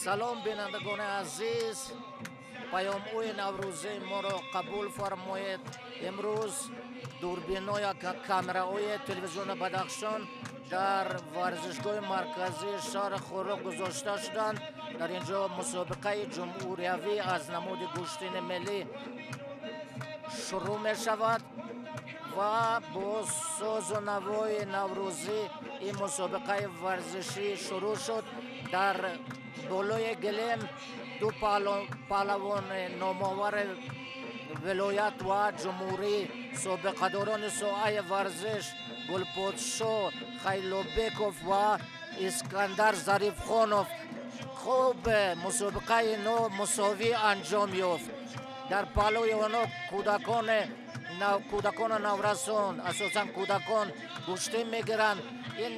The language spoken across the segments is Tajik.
Салом, бинандагони азиз, паёмҳои наврӯзии моро қабул фармоед. Имрӯз дурбиноя камераҳои телевизиони Бадахшон дар варзишгоҳи марказии шаҳри Хоруғ гузошта шуданд. Дар ин ҷо мусобиқаи ҷумҳуриявӣ аз намуди гӯштини миллӣ шурӯъ мешавад ва бо созу навои наврӯзӣ ин мусобиқаи варзишӣ шурӯъ шуд. Дар болои гилем ду паҳлавони номовари вилоят ва ҷумҳурӣ, собиқадорони соҳаи варзиш, Гулподшо Хайлобеков ва Искандар Зарифхонов. Хуб, мусобиқаи но мусовӣ анҷом ёфт. Дар паҳлӯи онҳо кӯдакону наврасон, асосан кӯдакон, гӯштин мегиранд. Ин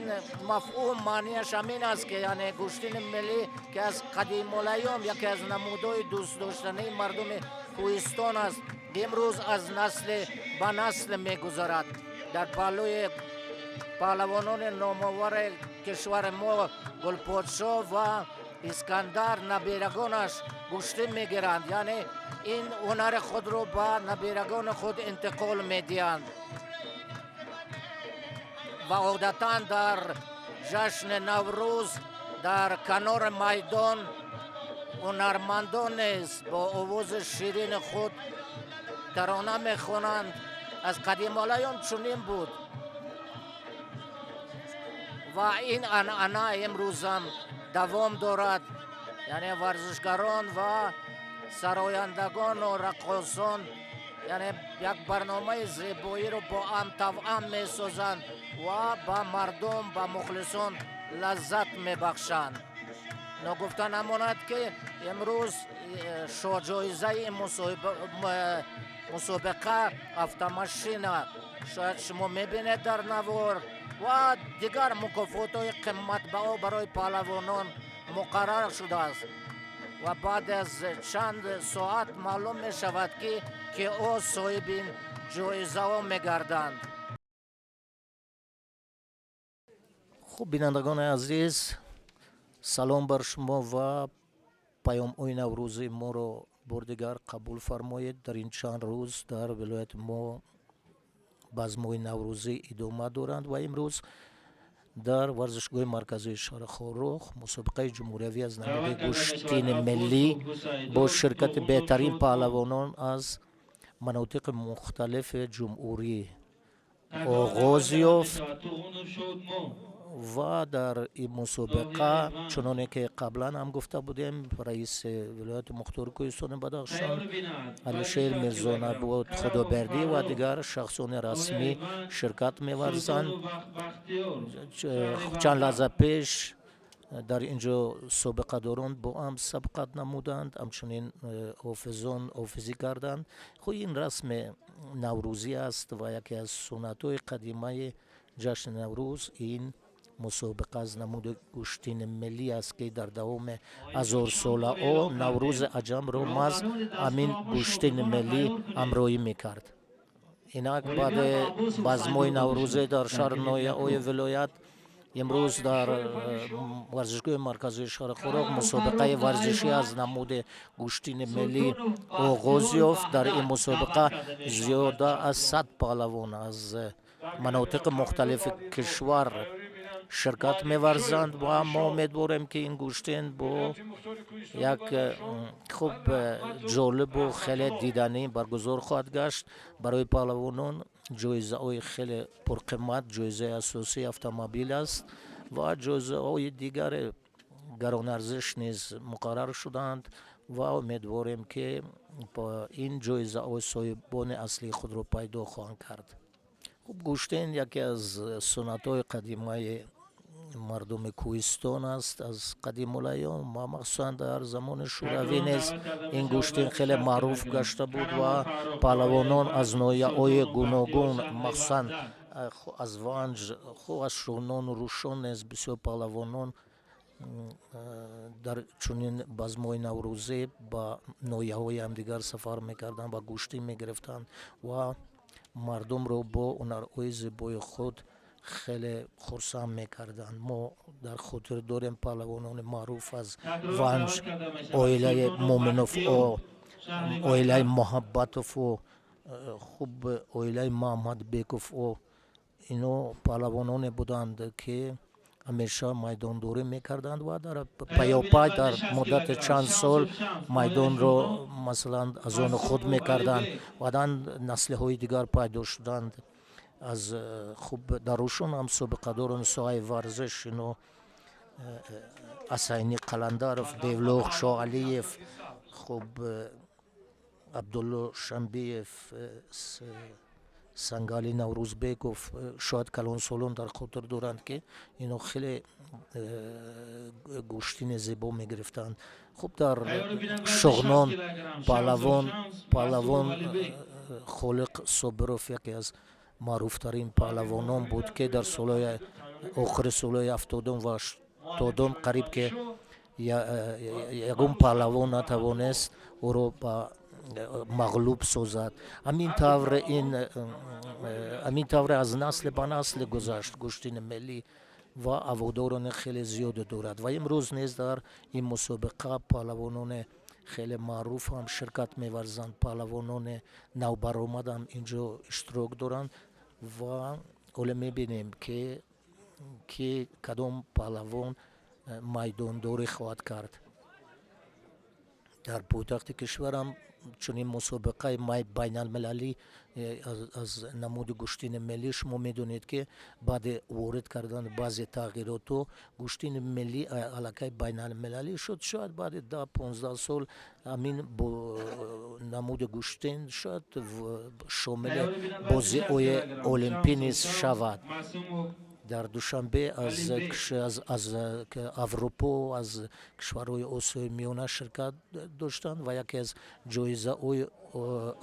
мафҳум маънияш ҳамин аст, ки яъне гӯштини миллӣ, ки аз қадимулайём яке аз намудҳои дӯстдоштании мардуми кӯҳистон аст, имрӯз аз насле ба насл мегузарад. Дар паҳлӯи паҳлавонони номовари кишвари мо, Гулподшо ва Искандар, набирагонаш гӯштин мегиранд, яъне ин ҳунари худро ба набирагони худ интиқол медиҳанд. Ва одатан дар ҷашни Наврӯз дар канори майдон ҳунармандон низ бо овози ширини худ тарона мехонанд. Аз қадимулайём чунин буд ва ин анъана имрӯзам давом дорад, яъне варзишгарон ва сарояндагону раққосон, яъне як барномаи зебоиро бо ҳам тавъам месозанд ва ба мардум, ба мухлисон лаззат мебахшанд. Ногуфта намонад, ки имрӯз шоҳҷоизаи мусобиқа автомашина, шояд шумо мебинед дар навор, ва дигар мукофотҳои қиматбаҳо барои паҳлавонон муқаррар шудааст ва баъд аз чанд соат маълум мешавад, ки киҳо соҳиби ин ҷоизаҳо мегарданд. Хуб, бинандагони азиз, салом бар шумо ва паёмҳои наврӯзии моро бор дигар қабул фармоед. Дар ин чанд рӯз дар вилояти мо базмҳои наврӯзӣ идома доранд ва имрӯз дар варзишгоҳи марказии шаҳри Хоруғ мусобиқаи ҷумҳуриявӣ аз намуди гӯштини миллӣ бо ширкати беҳтарин паҳлавонон аз манотиқи мухталифи ҷумҳурӣ оғоз ёфт. Ва дар ин мусобиқа, чуноне ки қаблан ҳам гуфта будем, раиси вилояти мухтори кӯҳистони Бадахшон Алишер Мирзонабод Худобердӣ ва дигар шахсони расмӣ ширкат меварзанд. Чанд лаҳза пеш дар ин ҷо собиқадорон бо ҳам сабқат намуданд, ҳамчунин ҳофизон ҳофизӣ карданд. Хуб, ин расми наврӯзӣ аст ва яке аз суннатҳои қадимаи ҷашни Наврӯз ин мусобиқа аз намуди гӯштини миллӣ аст, ки дар давоми ҳазорсолаҳо Наврӯзи аҷамро маҳз ҳамин гӯштини миллӣ ҳамроҳӣ мекард. Инак, баъди базмҳои наврӯзӣ дар шаҳру ноҳияҳои вилоят, имрӯз дар варзишгоҳи марказии шаҳри Хоруғ мусобиқаи варзишӣ аз намуди гӯштини миллӣ оғоз ёфт. Дар ин мусобиқа зиёда аз 100 паҳлавон аз манотиқи мухталифи кишвар ширкат меварзанд ва мо умедворем, ки ин гӯштин бо як хуб, ҷолибу хеле диданӣ баргузор хоҳад гашт. Барои паҳлавонон ҷоизаҳои хеле пурқимат, ҷоизаи асосӣ автомобил аст ва ҷоизаҳои дигари гаронарзиш низ муқаррар шудаанд ва умедворем, ки ин ҷоизаҳо соҳибони аслии худро пайдо хоҳанд кард. Хуб, гӯштин яке аз суннатҳои қадимаи мардуми кӯҳистон аст. Аз қадимулайём ва махсусан дар замони Шӯравӣ низ ин гӯштин хеле маъруф гашта буд ва паҳлавонон аз ноҳияҳои гуногун, махсусан аз Ванҷ, аз Шуғнону Рӯшон низ бисёр паҳлавонон дар чунин базмҳои наврӯзӣ ба ноҳияҳои ҳамдигар сафар мекарданд ва гӯштин мегирифтанд ва мардумро бо ҳунарҳои зебои худ Хеле хурсанд мекарданд. Мо дар хотир дорем паҳлавонони маъруф аз Ванҷ, оилаи Муминовҳо, оилаи Муҳаббатову, хуб, оилаи Маҳмадбековҳо. Ино паҳлавононе буданд, ки ҳамеша майдондорӣ мекарданд ва дар паёпай дар муддати чанд сол майдонро, масалан, аз они худ мекарданд. Баъдан наслиҳои дигар пайдо шуданд. Аз, хуб, дар Рӯшон ҳам собиқадорони соҳаи варзиш, ино Асайни Қаландаров, Девлух Шоалиев, хуб, Абдулло Шамбиев, Сангали Наврӯзбеков. Шояд калонсолон дар хотир доранд, ки ино хеле гӯштини зебо мегирифтанд. Хуб, дар Шуғнон паҳлавон Холиқ Собиров яке аз маъруфтарин паҳлавонон буд, ки дар солҳои охири солҳои 70-ум ва 80-ум қариб ки ягон паҳлавон натавонист ӯро ба мағлуб созад. Ҳамин тавр ин, ҳамин тавр аз насле ба насле гузашт гӯштини миллӣ ва ҳаводорони хеле зиёде дорад. Ва имрӯз низ дар ин мусобиқа паҳлавонони хеле маъруф ҳам ширкат меварзанд, паҳлавонони навбаромад ҳам инҷо иштирок доранд. Ва ҳоло мебинем, ки кадом паҳлавон майдондорӣ хоҳад кард. Дар пойтахти кишварам чунин мусобиқаи байналмилалӣ аз намуди гӯштини миллӣ, шумо медонед, ки баъди ворид кардани баъзе тағйиротҳо гӯштини миллӣ аллакай байналмилалӣ шуд. Шояд баъди 10-15 сол ҳамин намуди гӯштин шояд шомили бозиҳои олимпӣ низ шавад. Дар Душанбе аз Аврупо, аз кишварҳои Осиёи Миёна ширкат доштанд ва яке аз ҷоизаҳои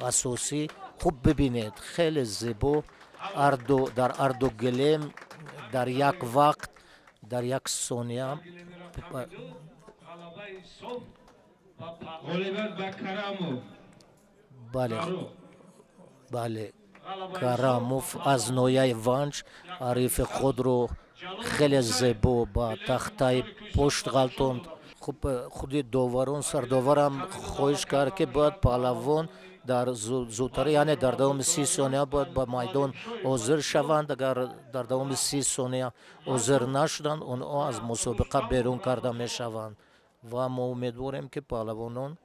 асосӣ. Хуб, бибинед, хеле зебо ҳарду дар ҳарду гилем дар як вақт, дар як сония. Ғалабаи соф ба ғолибият ба Карамов. Бале. Фаррух. Бале. Ғалабаи Карамов соф аз ноҳияи Ванҷ ҳарифи худро хеле зебо ба тахтаи пушт ғалтонд. Хуб, худи доварон, сардоварам хоҳиш кард, ки бояд паҳлавон дар зудтар, яъне дар давоми 30 сония бояд ба майдон ҳозир шаванд. Агар дар давоми 30 сония ҳозир нашуданд, онҳо аз мусобиқа берун карда мешаванд. Ва мо умедворем, ки паҳлавонон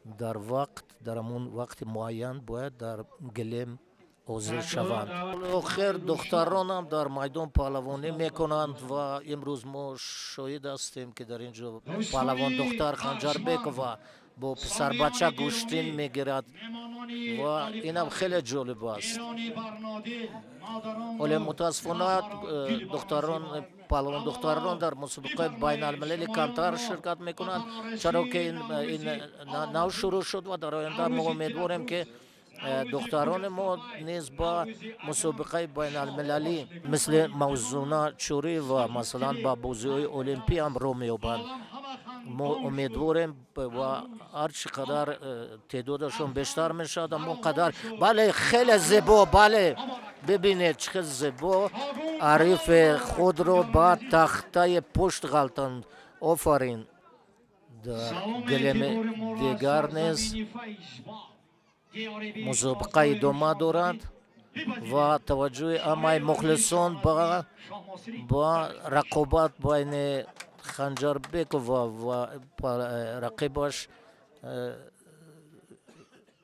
дар вақт, дар ҳамон вақти муайян бояд дар гилем ҳозир шаванд. Охир духтаронам дар майдон паҳлавонӣ мекунанд ва имрӯз мо шоҳид ҳастем, ки дар ин ҷо паҳлавон духтар Ханҷарбекова бо писарбача гӯштин мегирад ва инам хеле ҷолиб аст. Ҳоле, мутаассифона, духтарон, паҳлавон духтарон дар мусобиқаи байналмилалӣ камтар ширкат мекунанд, чаро ки ин нав шурӯъ шуд. Ва дар оянда мо умедворем, ки духтарони мо низ ба мусобиқаи байналмилалӣ, мисли Мавзуна Чӯриева, масалан, ба бозиҳои олимпӣ ҳам роҳ меёбанд. Мо умедворем ва ҳар чӣ қадар теъдодашон бештар мешавад, ҳамон қадар. Бале, хеле зебо, бале, бибинед, чӣ хел зебо ҳарифи худро ба тахтаи пушт ғалтонд. Офарин! Дар гилеми дигар низ мусобиқа идома дорад ва таваҷҷӯҳи ҳамаи мухлисон ба рақобат байни Ханҷарбекова ва рақибаш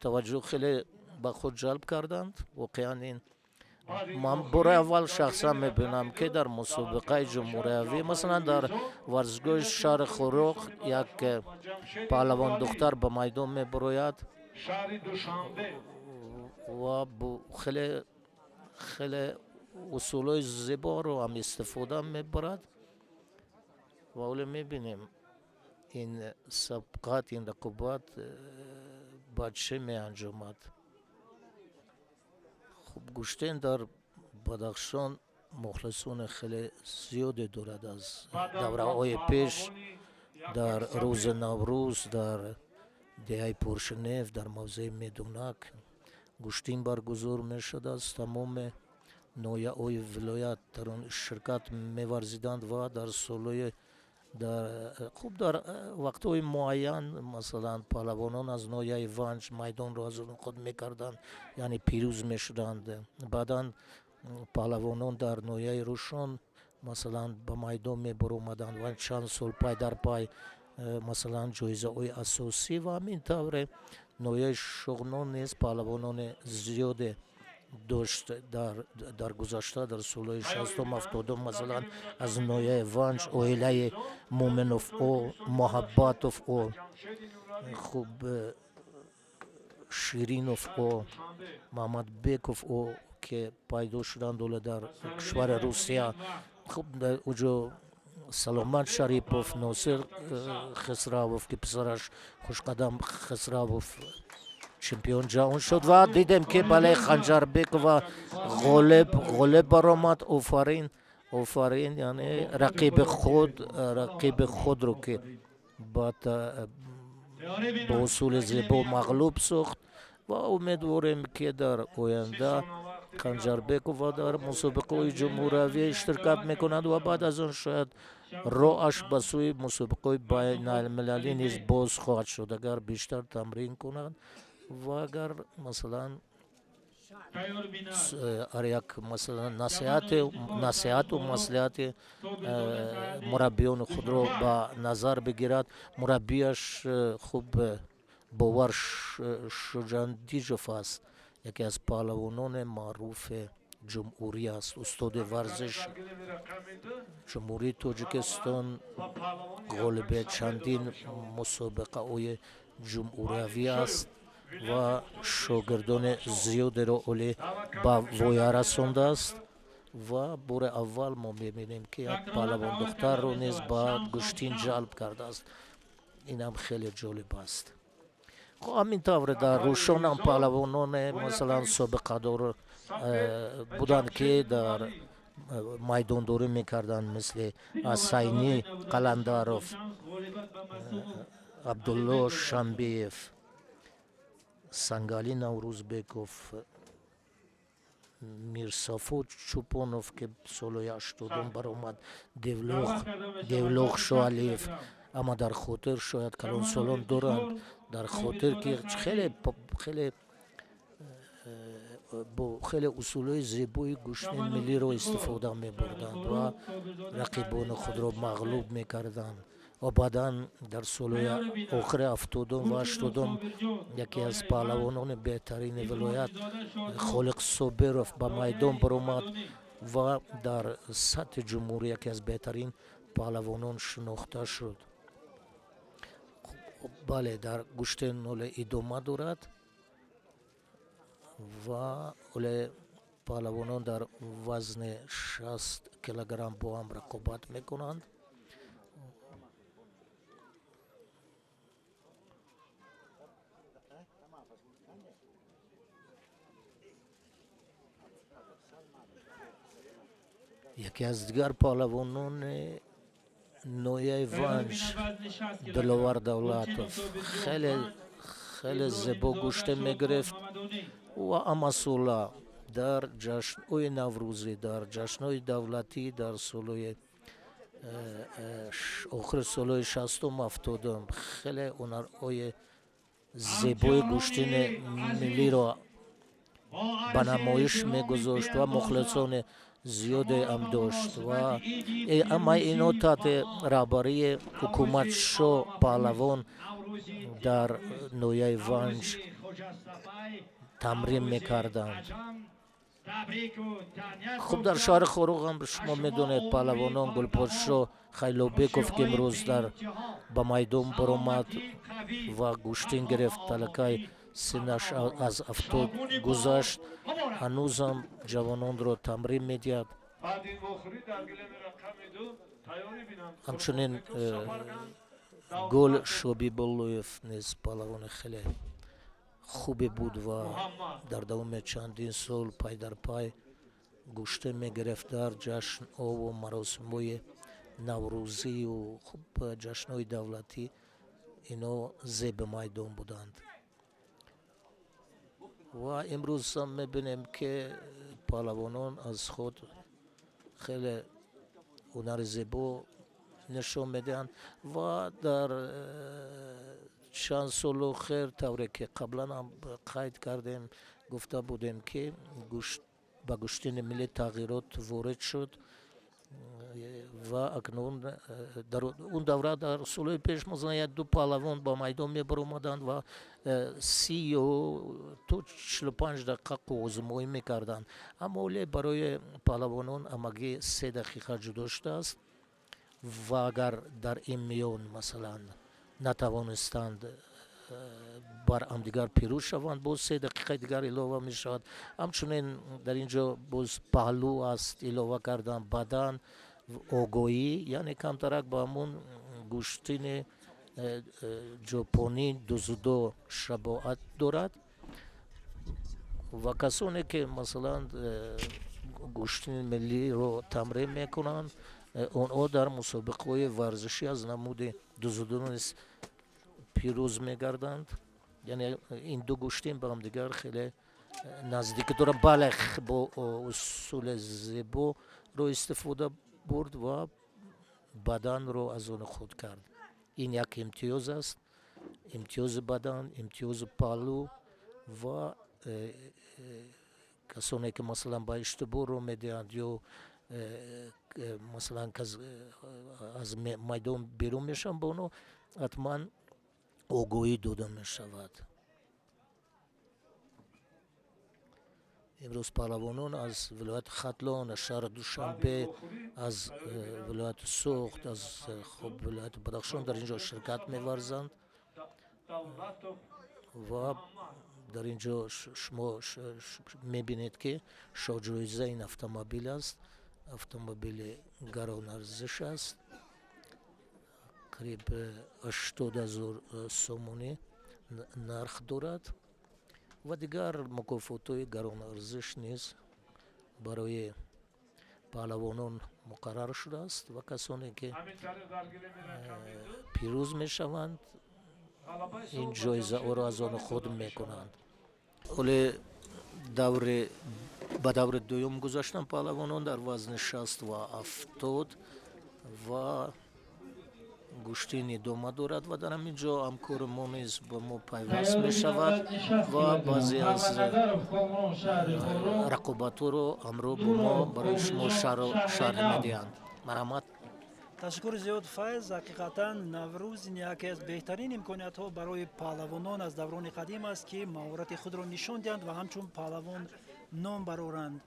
таваҷҷӯҳ хеле ба худ ҷалб карданд. Воқеан, ин ман бори аввал шахсан мебинам, ки дар мусобиқаи ҷумҳуриявӣ, масалан, дар варзишгоҳи шаҳри Хоруғ як паҳлавондухтар ба майдон мебарояд шаҳри Душанбе ва хеле хеле усулҳои зеборо ҳам истифода мебарад. Ва ҳоло мебинем, ин сабқат, ин рақобат ба чӣ меанҷомад. Хуб, гӯштин дар Бадахшон мухлисони хеле зиёде дорад. Аз давраҳои пеш дар рӯзи Наврӯз дар деҳаи Поршинев, дар мавзеи Медунак гӯштин баргузор мешуд. Аз тамоми ноҳияҳои вилоят дар он ширкат меварзиданд ва дар солҳои хуб дар вақтҳои муайян, масалан, паҳлавонон аз ноҳияи Ванҷ майдонро аз он худ мекарданд, яъне пирӯз мешуданд. Баъдан паҳлавонон дар ноҳияи Рӯшон, масалан, ба майдон мебаромаданд ва чанд сол пай дар пай, масалан, ҷоизаҳои асосӣ ва ҳамин тавре ноҳияи Шуғнон низ паҳлавонони зиёде дошт дар гузашта, дар солҳои 60-ум, 70-ум, масалан, аз ноҳияи Ванҷ оилаи Муъминов о, Муҳаббатов о, хуб, Ширинов о, Маҳмадбеков о, ки пайдо шуданд ҳоло дар кишвари Русия. Хуб, уҷо Саломат Шарипов, Носир Хисравов, ки писараш Хушқадам Хисравов чемпион ҷаҳон шуд. Ва дидем, ки бале, Ханҷарбекова ғолиб баромад. Офарин, офарин! Яъне рақиби худро, ки бо усули зебо мағлуб сохт. Ва умедворем, ки дар оянда Ханҷарбекова дар мусобиқаҳои ҷумҳуриявӣ иштиркат мекунад ва баъд аз он шояд роҳаш ба сӯи мусобиқаҳои байналмилалӣ низ боз хоҳад шуд, агар бештар тамрин кунад ва агар, масалан, ҳар як, масалан, насиҳату маслиҳати мураббиёни худро ба назар бигирад. Мураббияш хуб, Бовар Шуҷандиҷов аст, яке аз паҳлавонони маъруфи ҷумҳурӣ аст, устоди варзиш Ҷумҳурии Тоҷикистон, ғолиби чандин мусобиқаҳои ҷумҳуриявӣ аст ва шогирдони зиёдеро олӣ ба воя расондааст. Ва бори аввал мо мебинем, ки як паҳлавондухтарро низ ба гӯштин ҷалб кардааст. Инам хеле ҷолиб аст. Хуб, ҳамин тавр дар Рӯшонам паҳлавононе, масалан, собиқадор буданд, ки дар майдондорӣ мекарданд, мисли Асайни Қаландаров, Абдулло Шамбиев, Сангали Наврӯзбеков, Мирсафо Чӯпонов, ки солҳои 80-ум баромад, Девлоқ Шоалиев. Аммо дар хотир, шояд калонсолон доранд дар хотир, ки хеле хеле бо хеле усулҳои зебои гӯштини миллиро истифода мебурданд ва рақибони худро мағлуб мекарданд. Ва баъдан дар солҳои охири 70-ум ва 80-ум яке аз паҳлавонони беҳтарини вилоят Холиқ Собиров ба майдон баромад ва дар сатҳи ҷумҳурӣ яке аз беҳтарин паҳлавонон шинохта шуд. Бале, дар гӯштин ҳоле идома дорад ва ҳоле паҳлавонон дар вазни 60 килограмм бо ҳам рақобат мекунанд. Яке аз дигар паҳлавонони ноҳияи Ванҷ Диловар Давлатов хеле хеле зебо гӯште мегирифт ва ҳамасола дар ҷашнҳои наврӯзӣ, дар ҷашнҳои давлатӣ, дар солҳои охири солҳои 60-ум, 70-ум хеле ҳунарҳои зебои гӯштини миллиро ба намоиш мегузошт ва мухлисони зиёде ҳам дошт. Ва ҳамаи ино таҳти раҳбарии Ҳукуматшоҳ Паҳлавон дар ноҳияи Ванҷ тамрин мекарданд. Хуб, дар шаҳри Хоруғ ҳам, шумо медонед, паҳлавонон Гулподшоҳ Хайлобеков, ки имрӯз дар ба майдон баромад ва гӯштин гирифт, аллакай синнаш аз 70 гузашт, ҳанӯзам ҷавононро тамрин медиҳад. Ҳамчунин Гул Шобибуллоев низ паҳлавони хеле хубе буд ва дар давоми чандин сол пай дар пай гӯшта мегирифт дар ҷашнҳову маросимҳои наврӯзию хуб, ҷашнҳои давлатӣ. Ино зеби майдон буданд. Ва имрӯз ҳам мебинем, ки паҳлавонон аз худ хеле ҳунари зебо нишон медиҳанд. Ва дар чанд соли охир, тавре ки қаблан ҳам қайд кардем, гуфта будем, ки ба гӯштини миллӣ тағйирот ворид шуд. Ва акнун дар он давра, дар солҳои пеш, масалан, як ду паҳлавон ба майдон мебаромаданд ва 30 то 45 дақиқа қувваозмоӣ мекарданд. Аммо ҳоле барои паҳлавонон ҳамагӣ 3 дақиқа ҷудо шудааст. Ва агар дар ин миён, масалан, натавонистанд бар ҳамдигар пирӯз шаванд, боз 3 дақиқаи дигар илова мешавад. Ҳамчунин дар ин ҷо боз паҳлӯ аст, илова кардан бадан, огоҳӣ, яъне камтарак ба ҳамун гӯштини ҷопонӣ дзюдо шабоҳат дорад. Ва касоне ки, масалан, гӯштини миллиро тамрин мекунанд, онҳо дар мусобиқаҳои варзишӣ аз намуди дзюдо низ пирӯз мегарданд. Яъне ин ду гӯштин ба ҳамдигар хеле наздикӣ доранд. Бале, бо усули зеборо истифода бурд ва баданро аз они худ кард. Ин як имтиёз аст, имтиёзи бадан, имтиёзи паҳлӯ. Ва касоне ки, масалан, ба иштибоҳ роҳ медиҳанд ё, масалан, аз майдон берун мешаванд, ба онҳо ҳатман огоҳӣ дода мешавад. Имрӯз паҳлавонон аз вилояти Хатлон, аз шаҳри Душанбе, аз вилояти Суғд, аз хуб вилояти Бадахшон дар ин ҷо ширкат меварзанд. Ва дар ин ҷо шумо мебинед, ки шоҳҷоиза ин автомобил аст. Автомобили гаронарзиш аст, қариб 80 000 сомонӣ нарх дорад. Ва дигар мукофотҳои гаронарзиш низ барои паҳлавонон муқаррар шудааст. Ва касоне ки пирӯз мешаванд, ин ҷоизаҳоро аз они худ мекунанд. Ҳоле даври ба даври дуюм гузаштанд паҳлавонон дар вазни 60 ва 70 ва гӯштин идома дорад. Ва дар ҳамин ҷо ҳамкори мо низ ба мо пайваст мешавад ва баъзе аз рақобатҳоро ҳамроҳ бо мо барои шумо шарҳ медиҳанд. Марҳамат. Ташаккури зиёд, Файз. Ҳақиқатан, Наврӯз ин яке аз беҳтарин имкониятҳо барои паҳлавонон аз даврони қадим аст, ки маҳорати худро нишон диҳанд ва ҳамчун паҳлавон ном бароранд.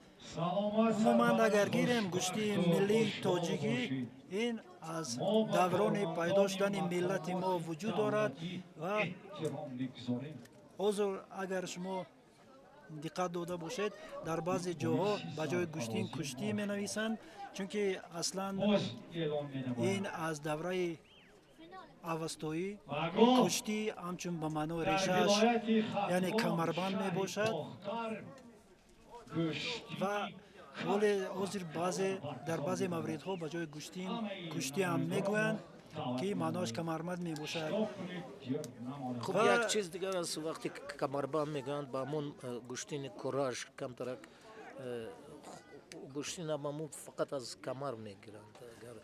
Умуман, агар гирем, гӯштии миллии тоҷикӣ ин аз даврони пайдо шудани миллати мо вуҷуд дорад. Ва ҳозир, агар шумо диққат дода бошед, дар баъзе ҷоҳо ба ҷои гӯштин куштӣ менависанд, чунки аслан ин аз давраи авастоӣ куштӣ ҳамчун ба маънои решааш, яъне камарбанд мебошад. Ва ҳоле ҳозир баъзе дар баъзе мавридҳо ба ҷои гӯштин куштӣ ҳам мегӯянд, ки маъноаш камарбанд мебошад. Хуб, як чиз дигар аст: вақте камарбанд мегӯянд, ба ҳамон гӯштини кураш камтарак гӯштина ба ҳамон фақат аз камар мегиранд. Агар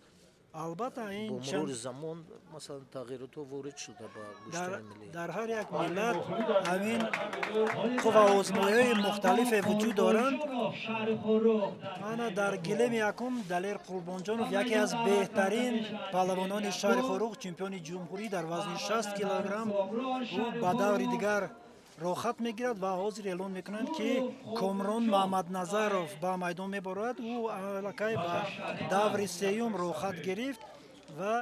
Албатта, ин бо мурури замон, масалан, тағйиротҳо ворид шуда ба гӯштини миллӣ. Дар ҳар як миллат ҳамин қувваозмоиҳои мухталифе вуҷуд доранд. Ана дар гилеми якум Далер Қурбонҷонов, яке аз беҳтарин паҳлавонони шаҳри Хоруғ, чемпиони ҷумҳурӣ дар вазни 60 килограмм, ӯ ба даври дигар роҳхат мегирад. Ва ҳозир эълон мекунанд, ки Комрон Маҳмадназаров ба майдон меборад. Ӯ аллакай ба даври сеюм роҳхат гирифт. Ва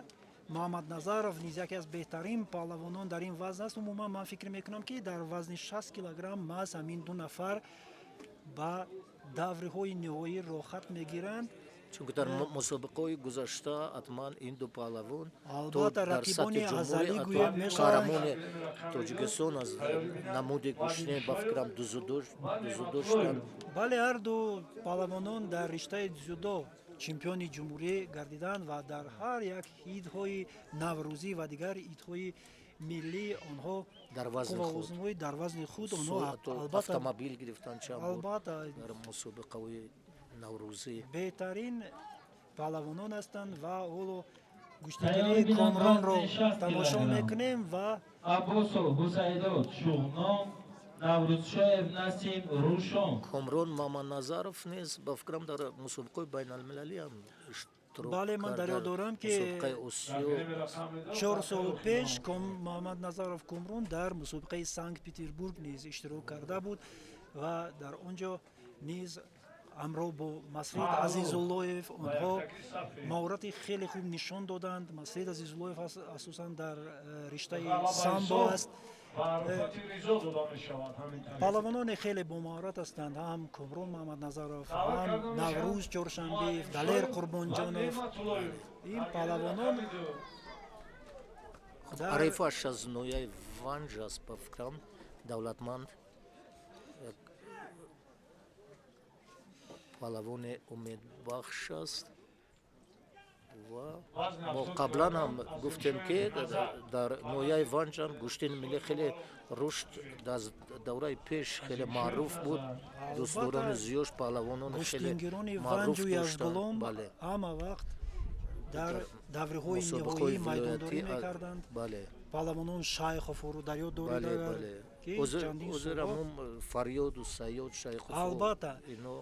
Муҳаммадназаров низ яке аз беҳтарин паҳлавонон дар ин вазн аст. Умуман, ман фикр мекунам, ки дар вазни 60 килограмм маҳз ҳамин ду нафар ба давриҳои ниҳоӣ роҳхат мегиранд. Чунки дар мусобиқаҳои гузашта ҳатман ин ду паҳлавон Албатта, дар рақибони сатҳи ҷумҳурӣ азалӣ ҳатто гӯяд мешаванд. қаҳрамони Тоҷикистон аз намуди гӯштин, ба фикрам, дзюдо шуданд. Бале, ҳарду паҳлавонон дар риштаи дзюдо. Чемпиони ҷумҳурӣ гардиданд ва дар ҳар як идҳои наврӯзӣ ва дигар идҳои миллӣ онҳо дар вазни худ қувваозмоӣ дар вазни худ онҳо ҳатто албатта автомобил гирифтан чанд бор албатта дар мусобиқаҳои наврӯзӣ. Беҳтарин паҳлавонон ҳастанд ва ҳоло Тайёрӣ гӯштигирии бинанд Комронро вазни 60 тамошо килограмм. мекунем ва Аббосов Ҳусайдод, Шуғнон, Наврӯзшоев Насим, Рӯшон. Комрон Мамадназаров низ, ба фикрам, дар мусобиқаҳои байналмилалӣ ҳам иштирок Бале, ман кард, дар ёд дар дорам, ки мусобиқаи Осиё. 4 сол пеш Муҳаммадназаров Комрон дар мусобиқаи Санкт Петербург низ иштирок карда буд ва дар он ҷо низ ҳамроҳ бо Масрид Азизуллоев онҳо маҳорати хеле хуб нишон доданд. Масрид Азизуллоев асосан дар риштаи самбо аст. Паҳлавононе хеле бомаҳорат ҳастанд, ҳам Комрон Муҳаммадназаров, ҳам Наврӯз Чоршанбиев, Далер Қурбонҷонов. Ин паҳлавонон дар Ҳарифаш аз ноҳияи Ванҷ аст, ба фикрам, Давлатманд, як паҳлавони умедбахш аст. Ва мо қаблан ҳам гуфтем, ки дар ноҳияи Ванҷ ҳам гӯштини миллӣ хеле рушд, аз давраи пеш хеле маъруф буд, дӯстдорони зиёд, паҳлавонони хеле Гӯштингирони маъруф Ванҷу доштанд. Язгулом Бале. ҳама вақт дар давриҳои мусобиқаҳои ниҳоӣ майдондорӣ вилоятӣ мекарданд. Бале. Паҳлавонон Шайховро дар ёд доред, Бале. агар Бале. ки чандин Ҳозир солҳо ҳамун Фарёду Сайёд Шайхов Албатта. ино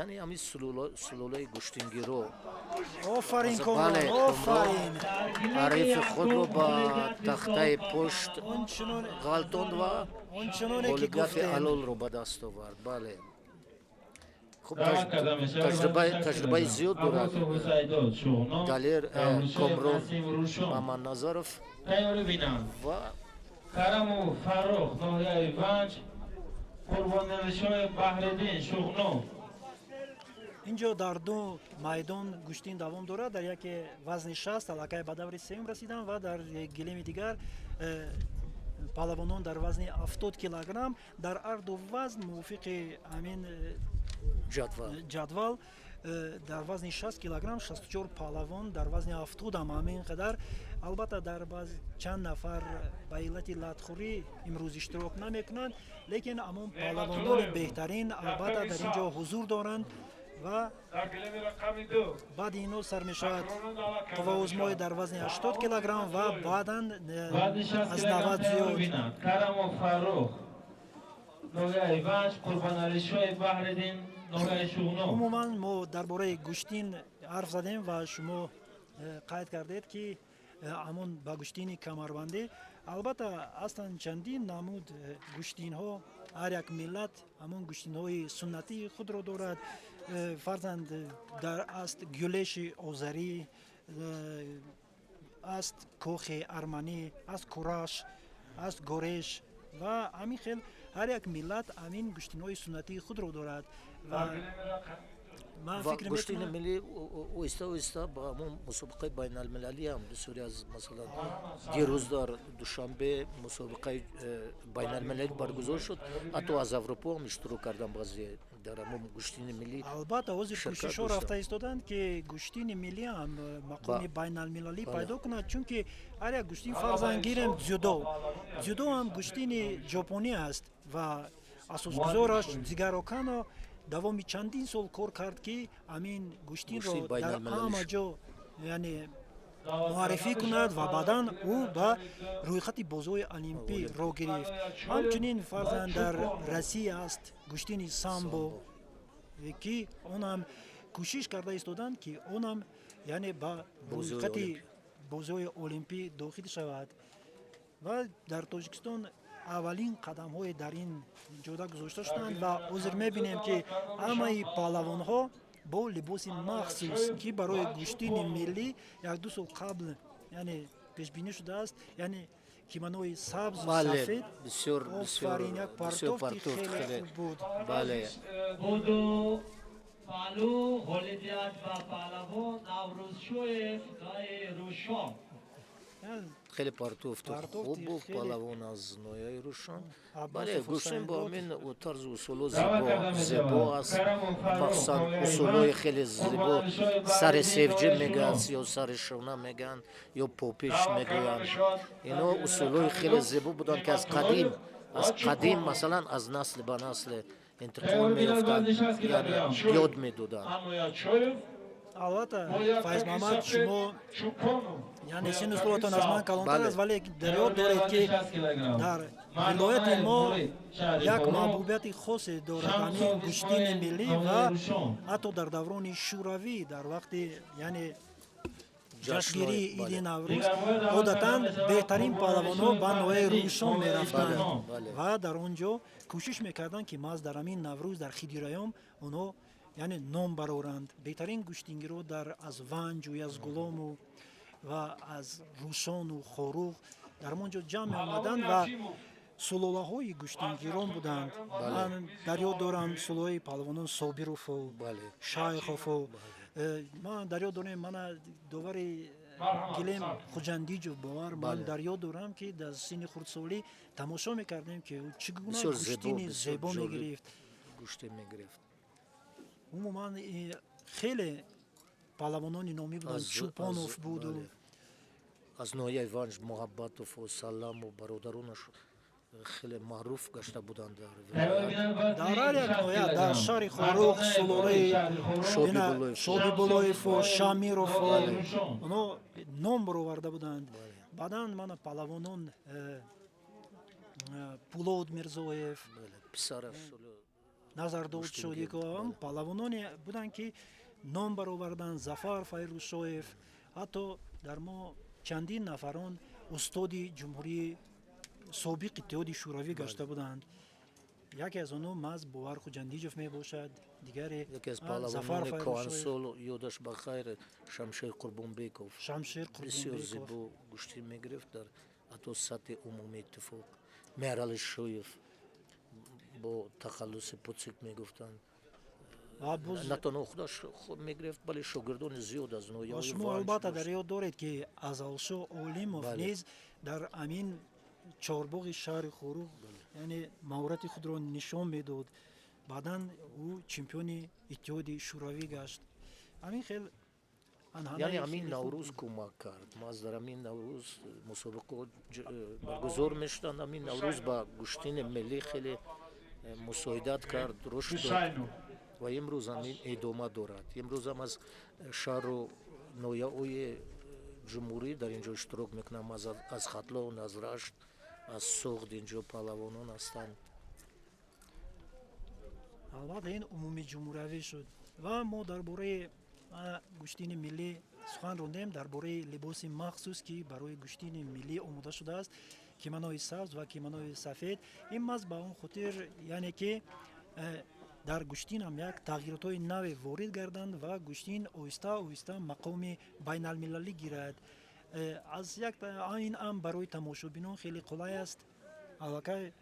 яъне ҳамин сулолаи гӯштингиро. Офарин, Бале, Комрон, офарин! Ҳарифи худро ба тахтаи пушт Он чунон ғалтонд ва он чуноне ки ғолибияти гуфтем алолро ба даст овард. Бале, хуб. Даъват карда мешавад Таҷрибаи вазни 60 таҷрибаи килограмм. зиёд дорад Аббосов Ҳусайдод, Шуғнон, Далер Наврӯзшоев Комрон Насим, Рӯшон. Мамадназаров Тайёрӣ бинанд ва Карамов Фаррух, ноҳияи Ванҷ, Қурбоналишоев Баҳриддин, Шуғнон. Инҷо дар ду майдон гӯштин давом дорад. Дар яке вазни 60 аллакай ба даври сеюм расиданд ва дар гилеми дигар паҳлавонон дар вазни 70 килограмм. Дар ҳар ду вазн мувофиқи ҳамин ҷадвал ҷадвал дар вазни 60 килограмм 64 паҳлавон, дар вазни 70 ҳам ҳамин қадар. Албатта, дар баъз чанд нафар ба иллати латхӯрӣ имрӯз иштирок намекунанд, лекин ҳамон паҳлавонони беҳтарин албатта дар ин ҷо ҳузур доранд ва баъди инҳо сар мешавад қувваозмоӣ дар вазни 80 килограмм ва баъдан Вазни 60 аз килограмм 90 тайёрӣ зиёд. бинанд Карамов Фаррух, ноҳияи Ванҷ, Қурбоналишоев Баҳриддин, ноҳияи Шуғнон. Умуман, мо дар бораи гӯштин ҳарф задем ва шумо қайд кардед, ки ҳамон ба гӯштини камарбандӣ. Албатта, ҳастанд чандин намуд гӯштинҳо. Ҳар як миллат ҳамон гӯштинҳои суннатии худро дорад. Фарзанд, дар аст гюлеши озарӣ, аст кохи арманӣ, аст кураш, аст гореш ва ҳамин хел ҳар як миллат ҳамин гӯштинҳои суннатии худро дорад. Ва ман Ва фикр гӯштини мекунам миллӣ оҳиста оҳиста ба ҳамон мусобиқаи байналмилалӣ ҳам бисёре аз, масалан, дирӯз дар Душанбе мусобиқаи байналмилалӣ баргузор шуд, ҳатто аз Аврупо ҳам иштирок кардан баъзе дар ҳамон гӯштини миллӣ Албатта, ҳозир ширкат кӯшишҳо доштанд. рафта истоданд, ки гӯштини миллӣ ҳам мақоми байналмилалӣ пайдо кунад, чунки ҳар як гӯштин, фарзан гирем дзюдо, дзюдо ҳам гӯштини ҷопонӣ аст ва асосгузораш Дзигоро Кано давоми чандин сол кор кард, ки ҳамин гӯштинро Гӯштини дар байналмилалӣ ҳама шуд. ҷо, яъне, муаррифӣ кунад ва баъдан ӯ ба рӯйхати бозиҳои олимпӣ роҳ гирифт. Ҳамчунин, фарзан, дар Россия аст гӯштини самбо, ки онам кӯшиш карда истоданд, ки онам, яъне, ба Бозиҳои рӯйхати Олимпӣ. бозиҳои олимпӣ дохил шавад. Ва дар Тоҷикистон аввалин қадамҳое дар ин ҷода гузошта шуданд ва ҳозир мебинем, ки ҳамаи паҳлавонҳо бо либоси махсус, ки барои гӯштини миллӣ як-ду сол қабл, яъне, пешбинӣ шудааст, яъне кимонои сабзу Бале. сафед. Бисёр бисёр Офарин, як бисёр партофти партофт хеле хеле хуб буд. Бале. Буду палу ғолибият ба паҳлавон Наврӯзшоев, ноҳияи Рӯшон. Хеле партофти хуб буд палавон аз ноҳияи Рӯшон. Бале, гӯштин бо ҳамин тарзу усулҳо зебо аст, махсусан усулҳои хеле зебо, сари севҷи мегӯянд ё сари шона мегӯянд, ё попиш мегӯянд. Ино усулҳои хеле зебо буданд, ки аз қадим, масалан, аз насли ба насле интиқол меёфтанд, яъне ёд медоданд. Албатта, Файзмамад, шумо, яъне синну солатон аз ман калонтар аст, вале дар ёд доред, ки дар вилояти мо як маҳбубияти хосе дорад ҳамин гӯштини миллӣ ва ҳатто дар даврони шӯравӣ, дар вақти, яъне, ҷашнгирии иди Наврӯз одатан беҳтарин паҳлавонҳо ба ноҳияи Рӯшон мерафтанд ва дар он ҷо кӯшиш мекарданд, ки маҳз дар ҳамин Наврӯз, дар Хидираём онҳо, яъне, ном бароранд. Беҳтарин гӯштингиро дар аз Ванҷу аз Гулому ва аз Рӯшону Хоруғ дар ҳамон ҷо ҷамъ меомаданд ва сулолаҳои гӯштингирон буданд. Ман дар ёд дорам сулолаи паҳлавонон Собирову Шайхову. Ман дар ёд дорем, мана довари гилем Хуҷандиҷов Бовар, ман дар ёд дорам, ки дар синни хурдсолӣ тамошо мекардем, ки ӯ чӣ гуна гӯштини зебо мегирифт. Гӯштин мегирифт. Умуман, хеле паҳлавонони номӣ буданд, Чӯпонов буду. Аз ноҳияи Ванҷ Муҳаббатову Саламу бародаронаш хеле маъруф гашта буданд. Дар ҳар як ноҳия, дар шаҳри Хоруғ сулолаи Шобибулоеву Шамирову, онҳо ном бароварда буданд. Баъдан мана паҳлавонон Пулод Мирзоев, Назардод Шодиков, паҳлавононе буданд, ки ном бароварданд, Зафар Файрушоев. Ҳатто дар мо чандин нафарон устоди ҷумҳурии собиқ Иттиҳоди Шӯравӣ гашта буданд. Яке аз онҳо маҳз Бовар Хуҷандиҷов мебошад, дигаре Яке аз паҳлавонони коҳансол, ёдаш ба хайр, Шамшер Қурбонбеков. Шамшер Бисёр Қурбонбеков. зебо гӯштӣ мегирифт дар ҳатто сатҳи умумии иттифоқ. Меҳрали Шоев, бо тахаллуси Пуцик мегуфтанд. Ва боз На танҳо худаш мегирифт, бале шогирдони зиёд аз ва ноҳияҳои шумо Ванҷ албатта дар дошт. ёд доред, ки Азалшо Олимов низ дар ҳамин чорбоғи шаҳри Хоруғ, яъне, маҳорати худро нишон медод. Баъдан ӯ чемпиони Иттиҳоди Шӯравӣ гашт. Ҳамин хел анъанаи Яъне ҳамин хеле хуб Наврӯз буд. кӯмак кард. Маҳз дар ҳамин Наврӯз мусобиқаҳо баргузор мешуданд. Ҳамин Наврӯз ба гӯштини миллӣ хеле мусоидат кард, рушд дод ва имрӯз ҳамин идома дорад. Имрӯзам аз шаҳру ноҳияҳои ҷумҳурӣ дар ин ҷо иштирок мекунам, аз Хатлон, аз Рашт, аз Суғд инҷо паҳлавонон ҳастанд. Албатта, ин умумии ҷумҳуриявӣ шуд ва мо дар бораи гӯштини миллӣ сухан рондем, дар бораи либоси махсус, ки барои гӯштини миллӣ омода шудааст, кимонои сабз ва кимонои сафед. Ин маҳз ба он хотир, яъне ки дар гӯштинам як тағйиротҳои наве ворид гарданд ва гӯштин оҳиста оҳиста мақоми байналмилалӣ гирад. Аз як ин ам барои тамошобинон хеле қулай аст. Аллакай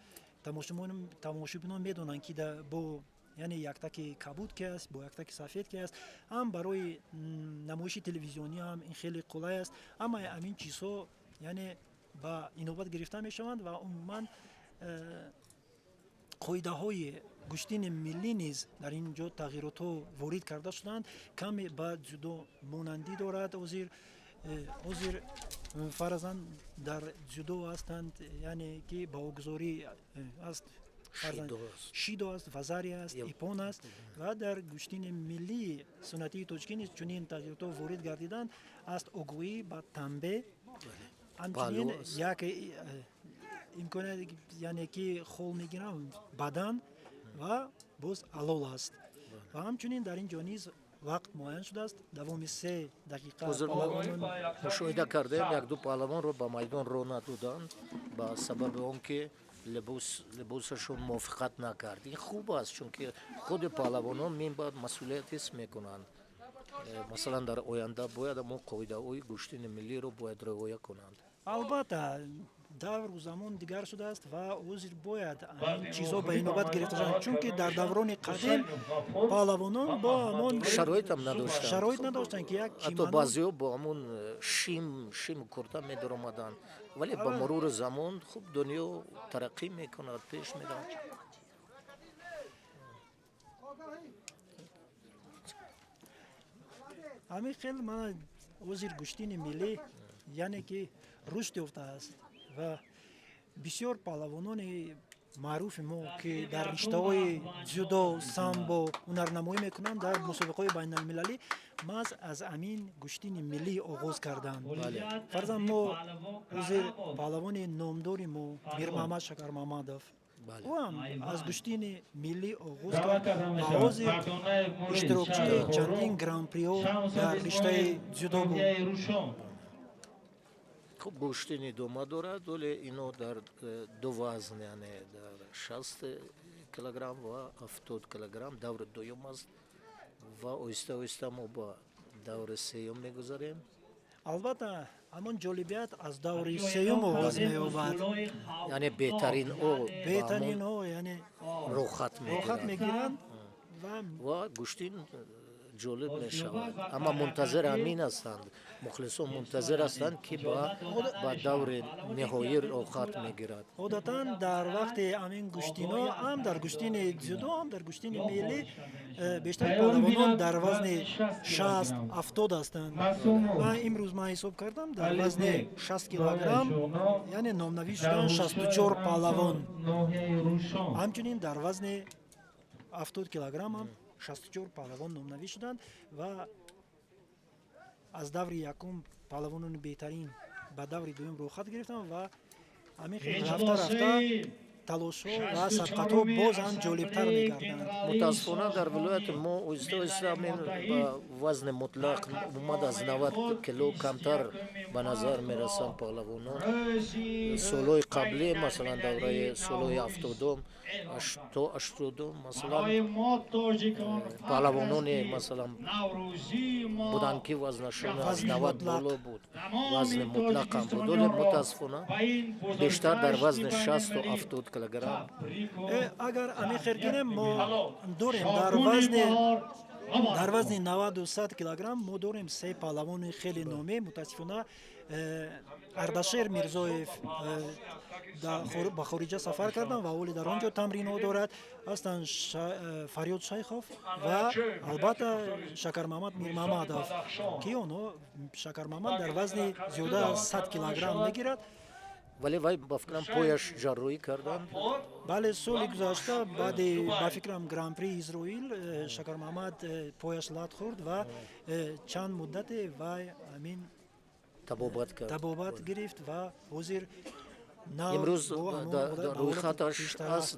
тамошобинон медонанд, ки бо, яъне, яктаки кабуд ки аст, бо яктаки сафед ки аст. Ҳам барои намоиши телевизионӣ ҳам ин хеле қулай аст. Ҳамаи ҳамин чизҳо, яъне, ба инобат гирифта мешаванд ва умуман қоидаҳои гӯштини миллӣ низ дар ин ҷо тағйиротҳо ворид карда шуданд. Каме ба ҷудо монандӣ дорад. Ҳозир, фарзан, дар ҷудо ҳастанд, яъне ки баҳогузорӣ аст, фарзан, Шидо аст. Шидо аст, вазари аст, ипон аст ва дар гӯштини миллии суннатии тоҷикӣ низ чунин тағйиротҳо ворид гардиданд. Аст огоҳӣ ба танбеҳ, ҳамчунин Паҳлӯ аст. як имконият, яъне ки хол мегирам бадан ва боз алол аст ва ҳамчунин дар ин ҷо низ вақт муайян шудааст, давоми 3 дақиқа Ҳозир мо паҳлавонон мушоҳида кардем, якду паҳлавонро ба майдон роҳ надоданд ба сабаби он ки либосашон мувофиқат накард. Ин хуб аст, чунки худи паҳлавонон минбаъд масъулият ҳис мекунанд. Масалан, дар оянда бояд ҳамон қоидаҳои гӯштини миллиро бояд риоя кунанд. Албатта. Давру замон дигар шудааст ва ҳозир бояд ҳамин чизҳо ба инобат гирифта шаванд, чунки дар даврони қадим паҳлавонон бо ҳамон шароитам надоштанд. Шароит надоштанд, ки як ҳатто кимоно. Баъзеҳо бо ҳамон шиму курта медаромаданд, вале ба мурури замон хуб дунё тараққӣ мекунад, пеш меравад. Ҳамин хел мана ҳозир гӯштини миллӣ, яъне ки рушд ёфтааст ва бисёр паҳлавонони маъруфи мо, ки дар риштаҳои дзюдо, самбо ҳунарнамоӣ мекунанд дар мусобиқаҳои байналмилалӣ, маҳз аз ҳамин гӯштини миллӣ оғоз карданд. Фарзан, мо ҳозир паҳлавони номдори мо Мирмаҳмад Шакармаҳмадов, ӯ ҳам аз гӯштини миллӣ оғоз кард ва ҳозир иштирокчии чандин гран-приҳо дар риштаи дзюдо буд. Хуб, гӯштин идома дорад, вале ино дар ду вазн, яъне дар 60 килограмм ва 70 килограмм даври дуюм аст ва оҳиста оҳиста мо ба даври сеюм мегузарем. Албатта, ҳамон ҷолибият аз даври сеюм оғоз меёбад. Яъне беҳтаринҳо беҳтаринҳо, яъне роҳхат роҳхат мегиранд ва ва гӯштин ҷолиб мешавад. Аммо мунтазир ҳамин ҳастанд, мухлисон мунтазир ҳастанд, ки ба даври ниҳоӣ роҳхат мегирад. Одатан дар вақти ҳамин гӯштино, ҳам дар гӯштини дзюдо, ҳам дар гӯштини миллӣ, бештари паҳлавонон дар вазни 60, 70 ҳастанд ва имрӯз ман ҳисоб кардам, дар вазни 60 килограмм, яъне номнавис шуданд 64 паҳлавон. Ҳамчунин дар вазни 70 килограмм ҳам 64 паҳлавон номнавис шуданд ва аз даври якум паҳлавонони беҳтарин ба даври дуюм роҳхат гирифтанд ва ҳамин хел рафта рафта талошҳо ва сабқатҳо боз ҳам ҷолибтар мегарданд. Мутаассифона, дар вилояти мо оҳиста оҳиста ҳамин ба вазни мутлақ омад, аз 90 кило камтар ба назар мерасанд паҳлавонон. Солҳои қаблӣ, масалан, давраи солҳои 70-ум то 80-ум, масалан, паҳлавононе, масалан, буданд, ки вазнашон аз 90 боло буд, вазни мутлақам буд. Вале мутаассифона бештар дар вазни 60-у 70 килограмм. Агар ҳамин хел гирем, мо дорем дар вазни 90-у 100 килограмм мо дорем се паҳлавони хеле номӣ. Мутаассифона, Ардашер Мирзоев ба хориҷа сафар карданд ва ҳоле дар он ҷо тамринҳо дорад. Ҳастанд Фарёд Шайхов ва албатта Шакармаҳмад Мирмаҳмадов, ки онҳо, Шакармаҳмад дар вазни зиёда аз 100 килограмм мегирад. Вале вай, ба фикрам, пояш ҷарроҳӣ карданд. Бале, соли гузашта баъди, ба фикрам, гран-при Изроил Шакармаҳмад пояш лат хӯрд ва чанд муддате вай ҳамин табобат кард. Табобат гирифт ва ҳозир имрӯз рӯйхаташ аст,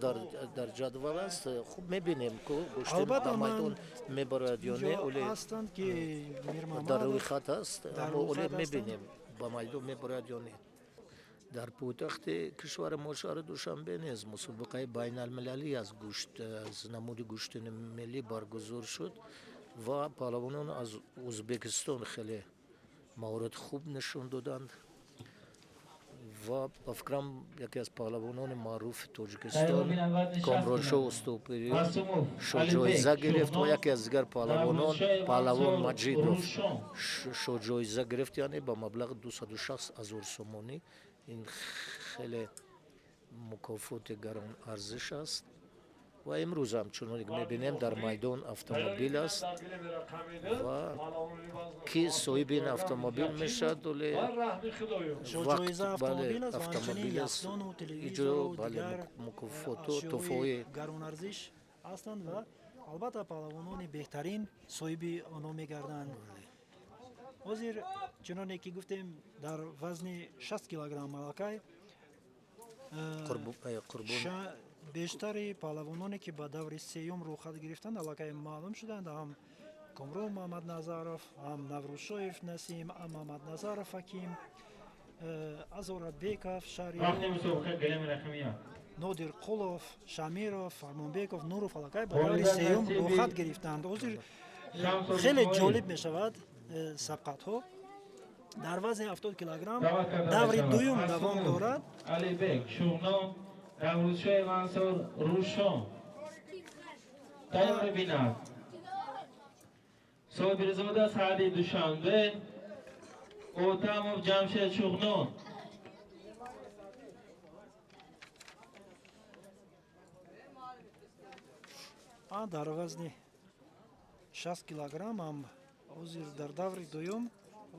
дар ҷадвал аст. Хуб, мебинем, ку гӯштин ба майдон мебарояд ё не. Ҳастанд, ки дар рӯйхат аст, аммо оле мебинем, ба майдон мебарояд ё не. Дар пойтахти кишвари мо, шаҳри Душанбе низ мусобиқаи байналмилалӣ аз намуди гӯштини миллӣ баргузор шуд ва паҳлавонон аз Ӯзбекистон хеле маҳорати хуб нишон доданд ва, ба фикрам, яке аз паҳлавонони маъруфи Тоҷикистон Комроншоҳ Устопириён шоҳҷоиза гирифт ва яке аз дигар паҳлавонон, паҳлавон Маҷидов, шоҳҷоиза гирифт, яъне ба маблағи 260 000 сомонӣ. Ин хеле мукофоти гаронарзиш аст ва имрӯз ҳам, чуноне ки мебинем, дар майдон автомобил аст ва ки соҳиби ин автомобил мешавад, оле шоҳҷоиза автомобил аст ва ҳамчунин автомобил аст. Яхдону Иҷо телевизору бале, дигар мукофоту ашёи тӯҳфаҳои гаронарзиш ҳастанд ва албатта паҳлавонони беҳтарин соҳиби онҳо мегарданд. Ҳозир, чуноне ки гуфтем, дар вазни 60 килограмм аллакай Қурбон. Бештари паҳлавононе, ки ба даври сеюм рӯхат гирифтанд, аллакай маълум шуданд: ҳам Комрон Муҳаммадназаров, ҳам Наврӯзшоев Насим, ҳам Муҳаммадназаров Ҳаким, Азоратбеков Шаҳри, Вақти мусобиқа гилеми рақами як. Нодир Қулов, Шамиров, Фармонбеков, Нуров аллакай ба даври сеюм рӯхат гирифтанд. Ҳозир хеле ҷолиб мешавад сабқатҳо. Дар вазни 70 килограмм даври дуюм давом дорад. Алибек Шуғнон, Наврӯзшоҳи Мансур Рӯшон тайёр бинад. Собирзода Саъди Душанбе, Отамов Ҷамшед Шуғнон. Дар вазни 60 килограмм ҳам ҳозир дар даври дуюм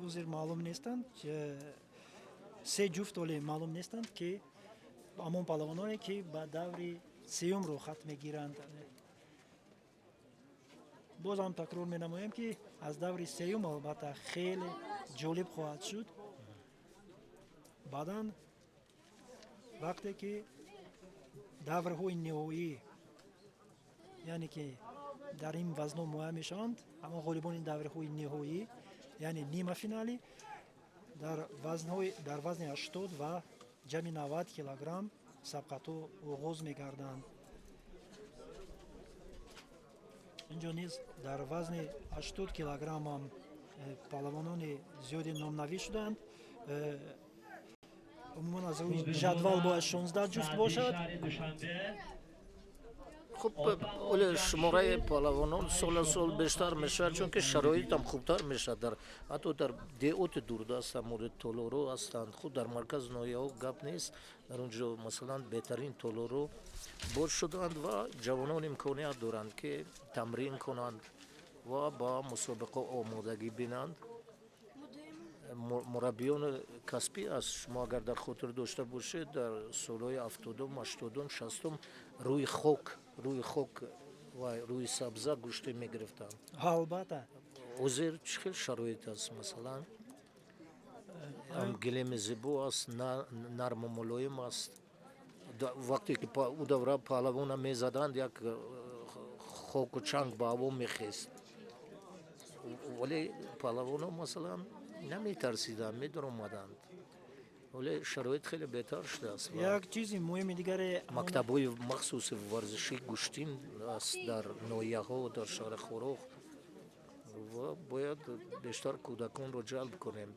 ҳозир маълум нестанд, се ҷуфт оле маълум нестанд, ки ҳамон палавононе ки ба даври сеюм рӯхат мегиранд. Боз ҳам такрор менамоем, ки аз даври сеюм албатта хеле ҷолиб хоҳад шуд. Баъдан вақте ки даврҳои ниҳоӣ, яъне ки дар ин вазно муайян мешаванд, ҳамон ғолибони даврҳои ниҳоӣ, яъне нимафиналӣ, дар вазни 80 ва ҷамъи 90 килограмм сабқатҳо оғоз мегарданд. Инҷо низ дар вазни 80 килограмм ҳам палавонони зиёде номнавис шуданд. Умуман аз рӯи ҷадвал бояд 16 ҷуфт бошад. Хуб, оле шумораи палавонон сол аз сол бештар мешавад, чунки шароит ҳам хубтар мешавад. Дар ҳатто дар деҳоти дурдаст ҳам толоро ҳастанд. Худ дар маркази ноҳияҳо гап нест, дар он ҷо масалан беҳтарин толоро боз шуданд ва ҷавонон имконият доранд, ки тамрин кунанд ва ба мусобиқа омодагӣ бинанд. Мураббиёни касбӣ аст. Шумо агар дар хотир дошта бошед, дар солҳои 70-ум, 80-ум, 60-ум рӯи хок ва рӯи сабза гӯштӣ мегирифтанд. Албатта. Ҳозир чӣ хел шароит аст? Масалан, ҳам гилеми зебо аст, нарму мулоим аст. Вақте ки ӯ давра паҳлавона мезаданд, як хоку чанг ба ҳаво мехест, вале паҳлавонҳо масалан наметарсиданд, медаромаданд. Вале шароит хеле беҳтар шудааст. Як чизи муҳими дигаре, мактабҳои махсуси варзиши гӯштин аст дар ноҳияҳо, дар шаҳри Хоруғ, ва бояд бештар кӯдаконро ҷалб кунем.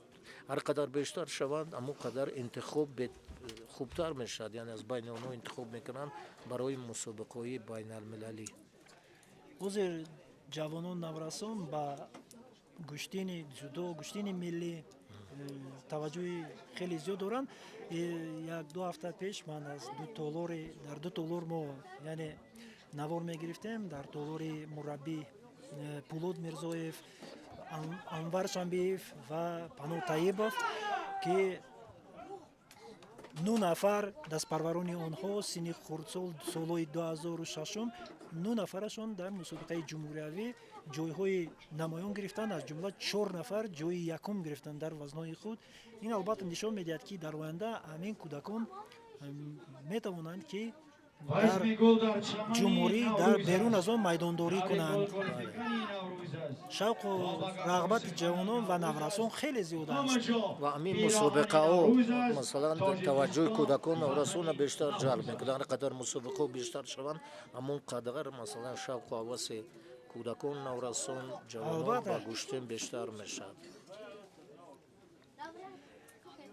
Ҳар қадар бештар шаванд, ҳамон қадар интихоб хубтар мешавад, яъне аз байни онҳо интихоб мекунанд барои мусобиқаҳои байналмилалӣ. Ҳозир ҷавонон, наврасон ба гӯштини ҷудо, гӯштини миллӣ таваҷҷӯҳи хеле зиёд доранд. Як-ду ҳафта пеш ман аз ду толори, дар ду толор мо яъне навор мегирифтем, дар толори мураббӣ Пулод Мирзоев, Анвар Шамбиев ва Пано Таибов, ки 9 нафар дастпарварони онҳо синни хурдсол, солҳои 2006, 9 нафарашон дар мусобиқаи ҷумҳуриявӣ ҷойҳои намоён гирифтанд, аз ҷумла 4 нафар ҷойи якум гирифтанд дар вазнҳои худ. Ин албатта нишон медиҳад, ки дар оянда ҳамин кӯдакон метавонанд, ки дар ҷумҳурӣ, дар берун аз он майдондорӣ кунанд. Шавқу рағбати ҷавонон ва наврасон хеле зиёд аст. Ва ҳамин мусобиқаҳо масалан таваҷҷӯҳи кӯдакон, наврасонро бештар ҷалб мекунад. Ҳар қадар мусобиқаҳо бештар шаванд, ҳамон қадар масалан шавқу ҳаваси кӯдакон, наврасон, ҷавонон ба гӯштин бештар мешавад.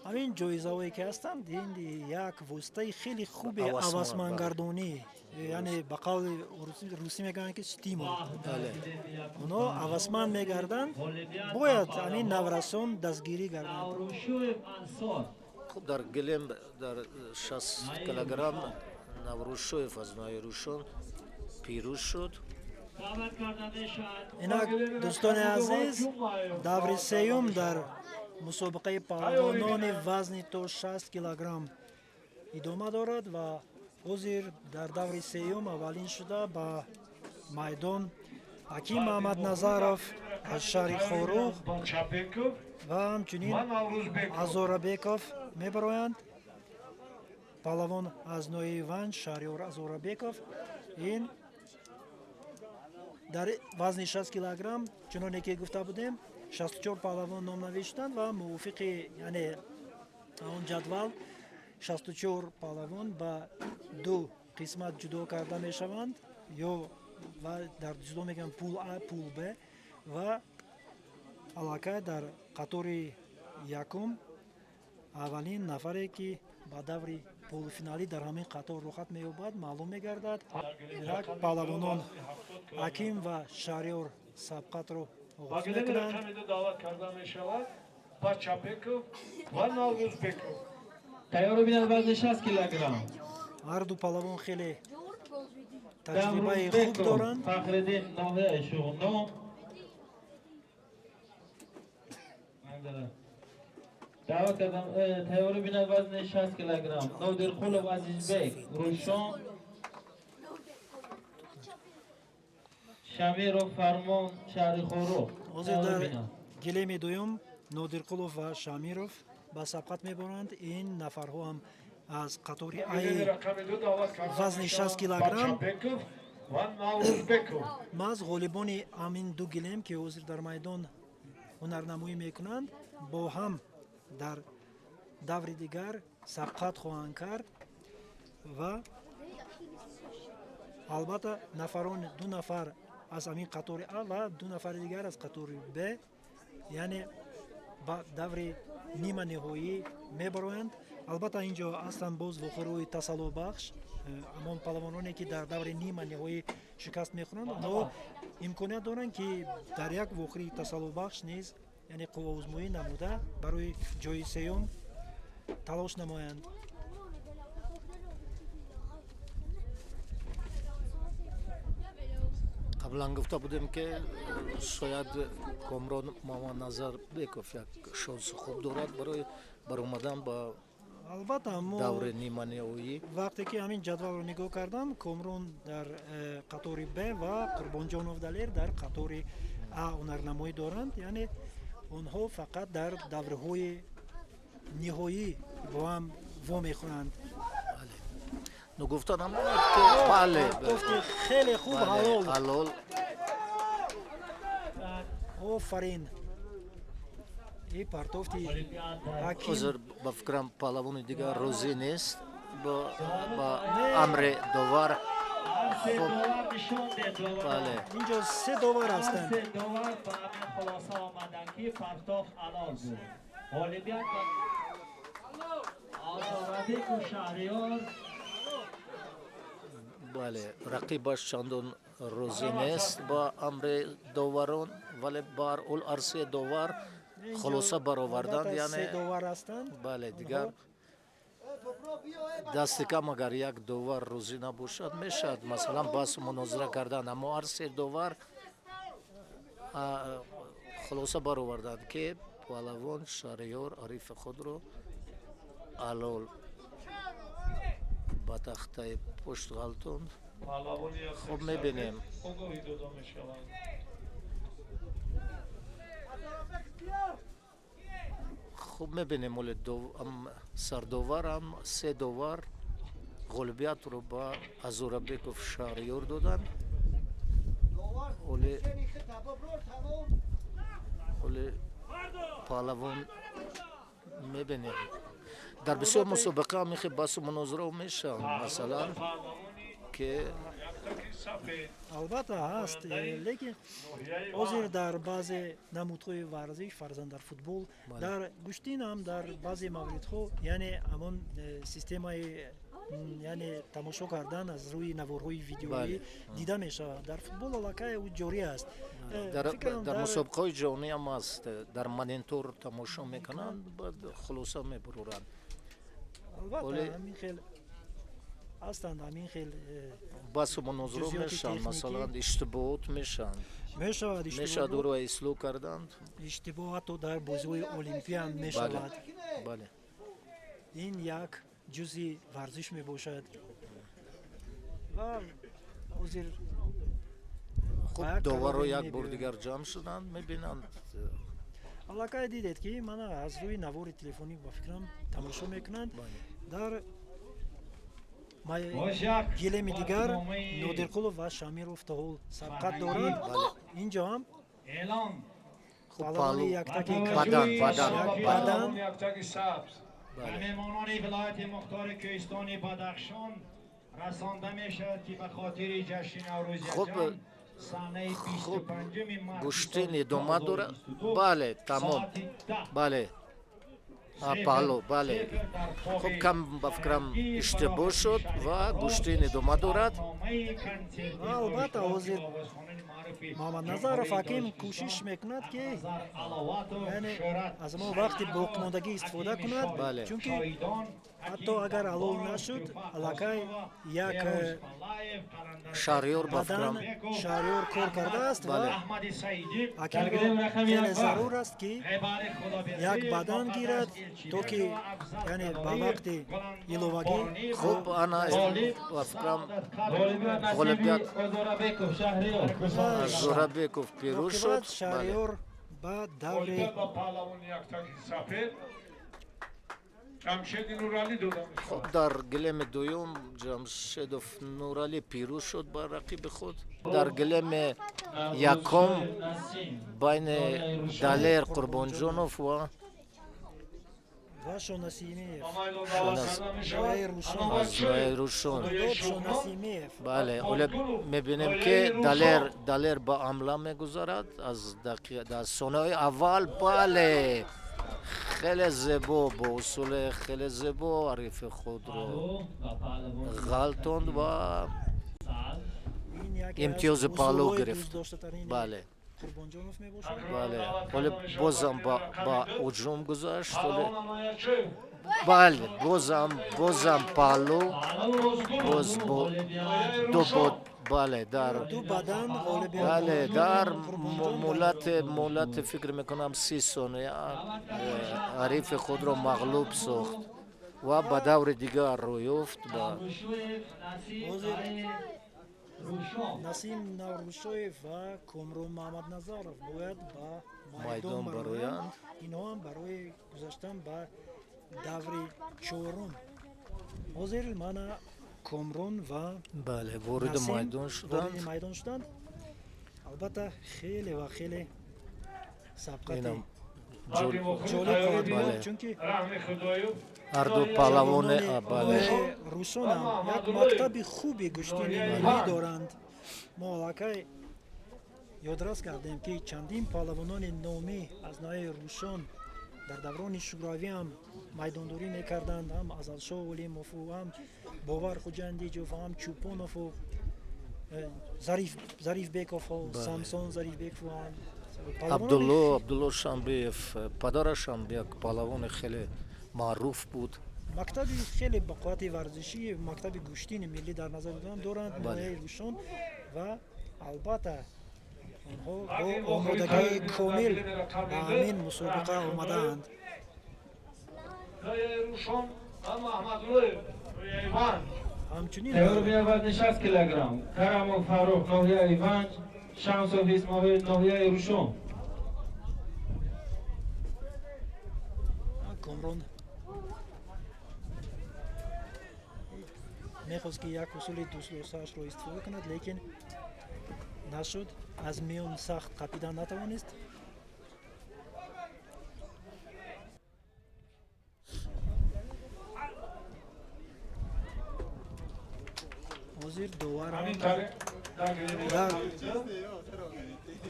Ҳамин ҷоизаҳое ки ҳастанд, ин як воситаи хеле хуби ҳавасмандгардонӣ, яъне ба қавли русӣ мегӯянд, ки стимул, онҳо ҳавасманд мегарданд. Бояд ҳамин наврасон дастгирӣ гарданд. Хуб, дар гилем дар 60 килограмм Наврӯзшоев аз ноҳияи Рӯшон пирӯз шуд. Инак, дӯстони азиз, даври сеюм дар мусобиқаи паҳлавонони вазни то 60 килограмм идома дорад ва ҳозир дар даври сеюм аввалин шуда ба майдон Ҳаким Маҳмадназаров аз шаҳри Хоруғ ва ҳамчунин Азорабеков мебароянд. Паҳлавон аз ноҳияи Ванҷ Шаҳриёр Азорабеков ин дар вазни 60 килограмм, чуноне ки гуфта будем, 64 паҳлавон номнавис шуданд ва мувофиқи яъне он ҷадвал 64 паҳлавон ба ду қисмат ҷудо карда мешаванд, ё ва дар ҷудо мегӯянд пул А, пул Б, ва аллакай дар қатори Якум аввалин нафаре, ки ба даври полуфиналӣ дар ҳамин қатор роҳхат меёбад, маълум мегардад. Як паҳлавонон Ҳаким ва Шаҳриёр сабқатро Ба оғоз гилеми мекунанд. Рақами 2 даъват карда мешавад Бачабеков ва Наврӯзбеков. Тайёр бинад вазни 60 килограмм. Ҳарду паҳлавон хеле таҷрибаи хуб Даврузбеков доранд. Фахриддин, ноҳияи Шуғнон. Даъват кардам, тайёрӣ бинад вазни 60 килограмм. Нодирқулов Азизбек, Рӯшон. Шамиров Фармон, шаҳри Хоруғ. Ҳозир Тайёрӣ дар бинад. гилеми дуюм Нодирқулов ва Шамиров ба сабқат мебаранд. Ин нафарҳо ҳам аз қатори Ба гилеми аи рақами 2 даъват карда вазни мешаванд 60 килограмм. Бачабеков ва Наврӯзбеков. Маҳз ғолибони ҳамин ду гилем, ки ҳозир дар майдон ҳунарнамоӣ мекунанд, бо ҳам дар даври дигар сабқат хоҳанд кард ва албатта нафарон, ду нафар аз ҳамин қатори А ва ду нафари дигар аз қатори Б, яъне ба даври нима ниҳоӣ мебароянд. Албатта, ин ҷо ҳастанд боз вохӯриҳои тасаллобахш. Ҳамон паҳлавононе, ки дар даври нима ниҳоӣ шикаст мехӯранд, онҳо имконият доранд, ки дар як вохӯрии тасаллобахш низ, яъне қувваозмоӣ намуда, барои ҷои сеюм талош намоянд. Қаблан гуфта будем, ки шояд Комрон Мамадназарбеков як шонси хуб дорад барои баромадан ба Албатта, мо даври ниманиҳоӣ. вақте ки ҳамин ҷадвалро нигоҳ кардам, Комрон дар қатори Б ва Қурбонҷонов Далер дар қатори А ҳунарнамоӣ доранд, яъне онҳо фақат дар даврҳои ниҳоӣ бо ҳам вомехӯранд. Ну, гуфта намонад, ки бале. Гуфти, хеле хуб. Бале, ҳалол. Ҳалол. Офарин, и партофти Ҳаким. Ҳозир, ба фикрам, паҳлавони дигар розӣ нест ба амри довар. Се Хуб. довар нишон дед, довар. Бале. Инҷо се довар Ҳар ҳастанд. се довар ба ҳамин хулоса омаданд, ки партофт ҳалол буд. Ғолибият ба Озорабеку Шаҳриёр. Бале, рақибаш чандон розӣ нест ба амри доварон, вале бар ул ҳар се довар Инҷо хулоса бароварданд. албатта, се Яъне довар ҳастанд. Бале, дигар дасти кам агар як довар розӣ набошад, мешавад, масалан, баҳсу мунозира кардан, аммо ҳар се довар хулоса бароварданд, ки паҳлавон Шаҳриёр ҳарифи худро ҳалол ба тахтаи пушт ғалтонд. Паҳлавони Хуб, мебинем. Огоҳӣ дода мешаванд. Хуб, мебинем, оле сардоварам, се довар ғолибиятро ба Азурабеков Шаҳриёр доданд. Оле паҳлавон, мебинем, дар бисёр мусобиқа ҳам баҳсу мунозирао мешаванд, масалан, Паҳлавони ки яктаки сафед, Албатта, ҳаст, лекин ноҳияи ҳозир Вахш. дар баъзе намудҳои варзиш, фарзан дар футбол, дар гӯштин ҳам дар баъзе мавридҳо, яъне ҳамон системаи яъне тамошо кардан аз рӯи наворҳои видеоӣ дида мешавад. Дар футбол аллакай ӯ ҷорӣ аст. Фикрам Дар мусобиқаҳои ҷаҳонӣ ҳам аст, дар монитор тамошо мекунанд, баъд хулоса мебуроранд. Албатта, ҳамин хел ҳастанд, ҳамин хел баҳсу мунозиро ҷузъиёти мешаванд, техникӣ. Масалан, иштибоҳот мешаванд. Мешавад. Мешавад Иштибоҳ ӯро ислоҳ карданд. Иштибоҳ ҳатто дар бозиҳои олимпӣ ҳам мешавад. Ин як ҷузъи варзиш мебошад ва ҳозир Хуб, ба як доварро қароре як бор мебиёяд. дигар ҷамъ шуданд, мебинанд. Аллакай дидед, ки мана аз рӯи навори телефонӣ, ба фикрам, тамошо мекунанд. Дар Боз як гилеми дигар қувватномаи Нодирқулов ва Шамиров то ҳол сабқат доранд. Инҷо ҳам эълон. Хуб, паҳлавони паҳлу яктаки бадан, бадан, як бадан. бадан. Паҳлавони яктаки сабз. Ба меҳмонони вилояти мухтори кӯҳистони Бадахшон расонда мешавад, ки ба хотири ҷашни Наврӯзи Хуб, санаи хуб, 25 марти гӯштин соли идома дорад. 2022 Бале, тамом. соати 10 Бале. Паҳлу, бале. Хуб, кам ба фикрам иштибоҳ шуд ва гӯштин идома дорад. Албатта, ҳозир Муҳаммадназаров Ҳаким кӯшиш мекунад, ки яъне аз мо вақти боқимондагӣ истифода кунад, чунки ҳатто агар ҳалол нашуд, аллакай як Шаҳриёр ба бадан фикрам Шаҳриёр кор кардааст ва Ҳакимро хеле зарур аст, ки як бадан гирад, то ки яъне ба вақти иловагӣ. Хуб, ана, ба фикрам, ғолибият Зурабеков пирӯз шуд. Шаҳриёр ба даври Хуб, дар гилеми дуюм Ҷамшедов Нуралӣ пирӯз шуд бар рақиби худ. Дар гилеми якум байни Далер Қурбонҷонов ва ва Шонасимиев. Аз ноҳияи Рӯшон. Шонасимиев. Бале, ҳоло мебинем, ки Далер ба ҳамла мегузарад аз сонияҳои аввал. Бале, хеле зебо, бо усули хеле зебо ҳарифи худро ғалтонд ва имтиёзи паҳлӯ гирифт. Бале. Қурбонҷонов мебошад. Бале, ҳоло бозам ба ҳуҷум гузашт. Бале, бозам паҳлӯ, боз бо ду бо, бале, дар ду бадан ғолибият. Бале, дар муҳлати, фикр мекунам, 30 сония ҳарифи худро мағлуб сохт ва ба даври дигар рӯ ёфт. Ҳозир Насим Наврӯзшоев ва Комрон Маҳмадназаров бояд ба майдон бароянд. Инҳо ҳам барои гузаштан ба даври чорум. Ҳозир мана Комрон ва Бале, вориди майдон шуданд. Вориди майдон шуданд. Албатта, хеле ва хеле сабқати ҷолиб хоҳад буд, чунки ҳарду паҳлавони, бале. Рӯшонам як мактаби хуби гӯштини миллӣ доранд. Мо аллакай ёдрас кардем, ки чандин паҳлавонони номӣ аз ноҳияи Рӯшон дар даврони шӯравӣ ҳам майдондорӣ мекарданд, ҳам Азалшоҳ Олимову, ҳам Бовар Хуҷандиҷов, ҳам Чӯпонову, Зарифбековҳо, Самсон Зарифбекову. Абдулло Шанбеев, падарашам як паҳлавони хеле маъруф буд. Мактаби хеле бақуввати варзишӣ, мактаби гӯштини миллӣ дар назар доранд ноҳияи Рӯшон ва албатта онҳо бо омодагии комил ба ҳамин мусобиқа омадаанд. Ҳамчунин Тайёр 60 килограмм Карамов Фаррух, ноҳияи Ванҷ, Шамсов Исмоил, ноҳияи Рӯшон. Комрон мехост, ки як усули дӯстдоштаашро истифода кунад, лекин нашуд, аз миён сахт қапидан натавонист. Ҳозир довар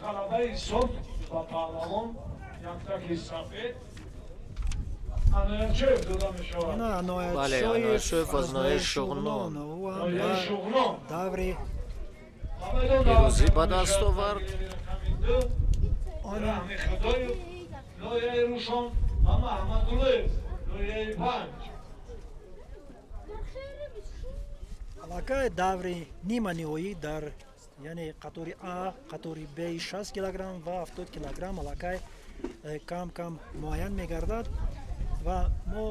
Ғалабаи соф ба паҳлавон яктаки сафед Аноятшоев дода мешавад. Бале, Аноятшоев аз ноҳияи Шуғнон даври пирӯзӣ ба даст овард. Раҳми Худоев, ноҳияи Рӯшон, ва Маҳмадуллоев, ноҳияи Ванҷ. Аллакай даври нима ниҳоӣ дар, яъне қатори А, қатори Б, 60 килограмм ва 70 килограмм аллакай кам кам муайян мегардад ва мо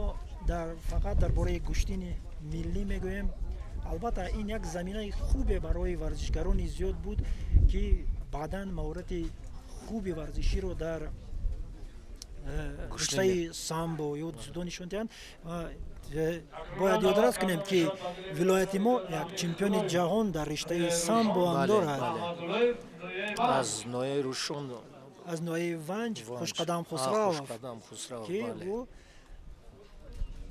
дар фақат дар бораи гӯштини миллӣ мегӯем. Албатта, ин як заминаи хубе барои варзишгарони зиёд буд, ки баъдан маҳорати хуби варзиширо дар риштаи самбо ё дзюдо нишон диҳанд. Бояд ёдрас кунем, ки вилояти мо як чемпиони ҷаҳон дар риштаи самбо ҳам дорад. Аз ноҳияи Рӯшон. Аз ноҳияи Ванҷ, Хушқадам Хусравов, ки ӯ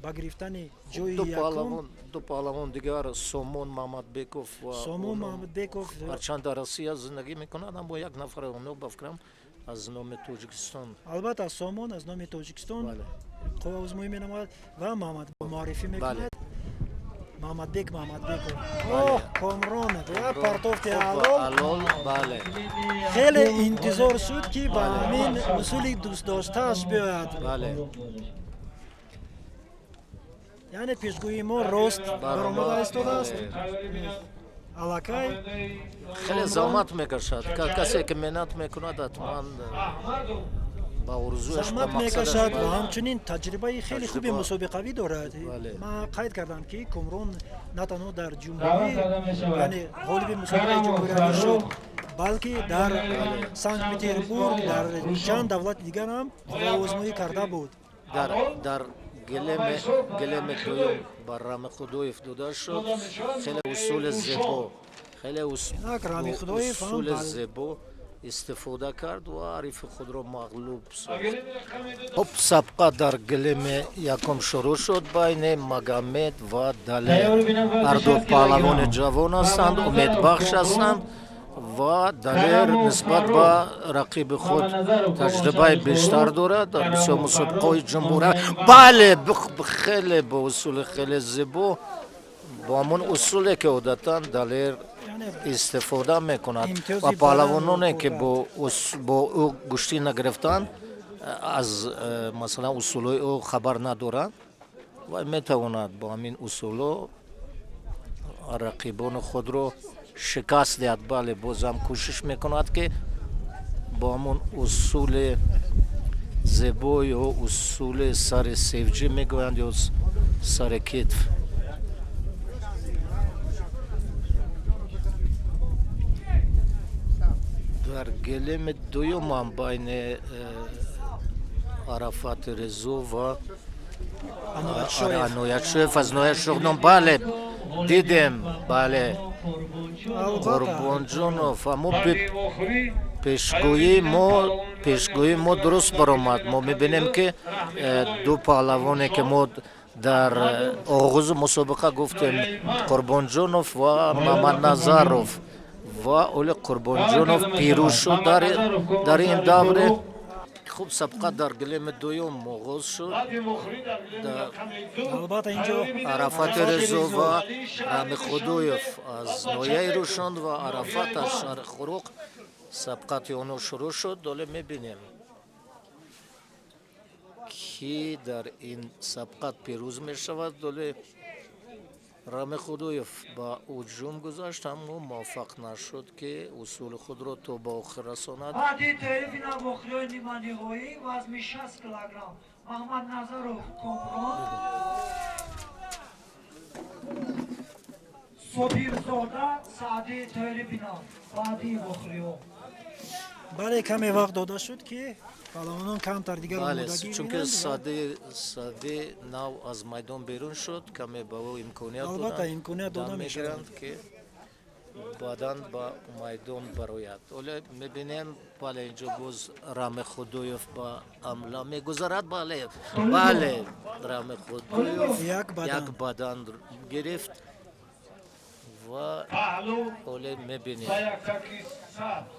ба гирифтани ҷои якум. Ду паҳлавон дигар, Сомон Маҳмадбеков. Сомон Маҳмадбеков. Ҳарчанд дар Россия зиндагӣ мекунад, аммо як нафари онҳо, ба фикрам, Аз номи Тоҷикистон. Албатта, Сомон аз номи Тоҷикистон қувваозмоӣ менамояд ва Муҳаммад муаррифӣ мекунад. Муҳаммадбек Муҳаммадбеков. Оҳ, Комрон ва партофти алол. Бале. Хеле интизор шуд, ки ба ҳамин усули дӯстдоштааш биёяд. Бале. Яъне пешгӯии мо рост баромада истодааст. Аллакай хеле заҳмат мекашад. Касе ки меҳнат мекунад, ҳатман ба орзуяш, заҳмат мекашад ва ҳамчунин таҷрибаи хеле хуби мусобиқавӣ дорад. Ман қайд кардам, ки Комрон на танҳо дар ҷумҳурӣ, яъне ғолиби мусобиқаи ҷумҳуриявӣ шуд, балки дар Санкт Петербург, дар чанд давлати дигар ҳам қувваозмоӣ карда буд. Дар гилеми дуюм ба Рамихудоев дода шуд. Хеле усули зебо, хеле усули зебо истифода кард ва ҳарифи худро мағлуб сохт. Хуб, сабқа дар гилеми якум шурӯъ шуд байни Магомед ва Далер. Ҳарду паҳлавони ҷавон ҳастанд, умедбахш ҳастанд ва Далер нисбат ба рақиби худ таҷрибаи бештар дорад дар бисёр мусобиқаҳои ҷумҳурия. Бале, хеле бо усули хеле зебо, бо ҳамон усуле ки одатан Далер истифода мекунад ва паҳлавононе ки бо ӯ гӯштӣ нагирифтанд, аз масалан усулҳои ӯ хабар надоранд ва метавонад бо ҳамин усулҳо рақибони худро шикаст диҳад. Бале, бозам кӯшиш мекунад, ки бо ҳамон усули зебо ё усули сари севҷӣ мегӯянд ё сари китф. Дар гилеми дуюмам байни Арафати Резо ва Аноятшоев аз ноҳияи Шуғнон. Бале, дидем, бале, Қурбонҷонов. Аммо пешгӯии мо дуруст баромад. Мо мебинем, ки ду паҳлавоне ки мо дар оғози мусобиқа гуфтем, Қурбонҷонов ва Мамадназаров, ва оли Қурбонҷонов пирӯз шуд дар ин давре. Хуб, сабқа дар гилеми дуюм оғоз шуд. Албатта, инҷо Арафати Резо ва Рамихудоев аз ноҳияи Рӯшон ва Арафат аз шаҳри Хуруқ сабқати онҳо шурӯъ шуд. Доле мебинем, ки дар ин сабқат пирӯз мешавад. Доле Рамихудоев ба ҳуҷум гузашт, аммо муваффақ нашуд, ки усули худро то ба охир расонад. Баъди таърифи навохириҳои ниманиҳоӣ, вазни 60 килограмм, Маҳмадназаров Комрон, Собирзода Саъди Тоирибинов баъди вохӯриҳо. Бале, каме вақт дода шуд, ки паҳлавонон камтар дигар Бале, омодагӣ чунки бинанд. Саъди нав аз майдон берун шуд, каме ба ӯ имконият Албатта, доданд. имконият дода Дам мешавад. мегиранд, ки баъдан ба майдон барояд. Оле мебинем, бале, инҷо боз Рамихудоев ба ҳамла мегузарад. Бале, Рамихудоев Як бадан. Як бадан гирифт ва Паҳлу оле мебинем. ба яктаки сабз.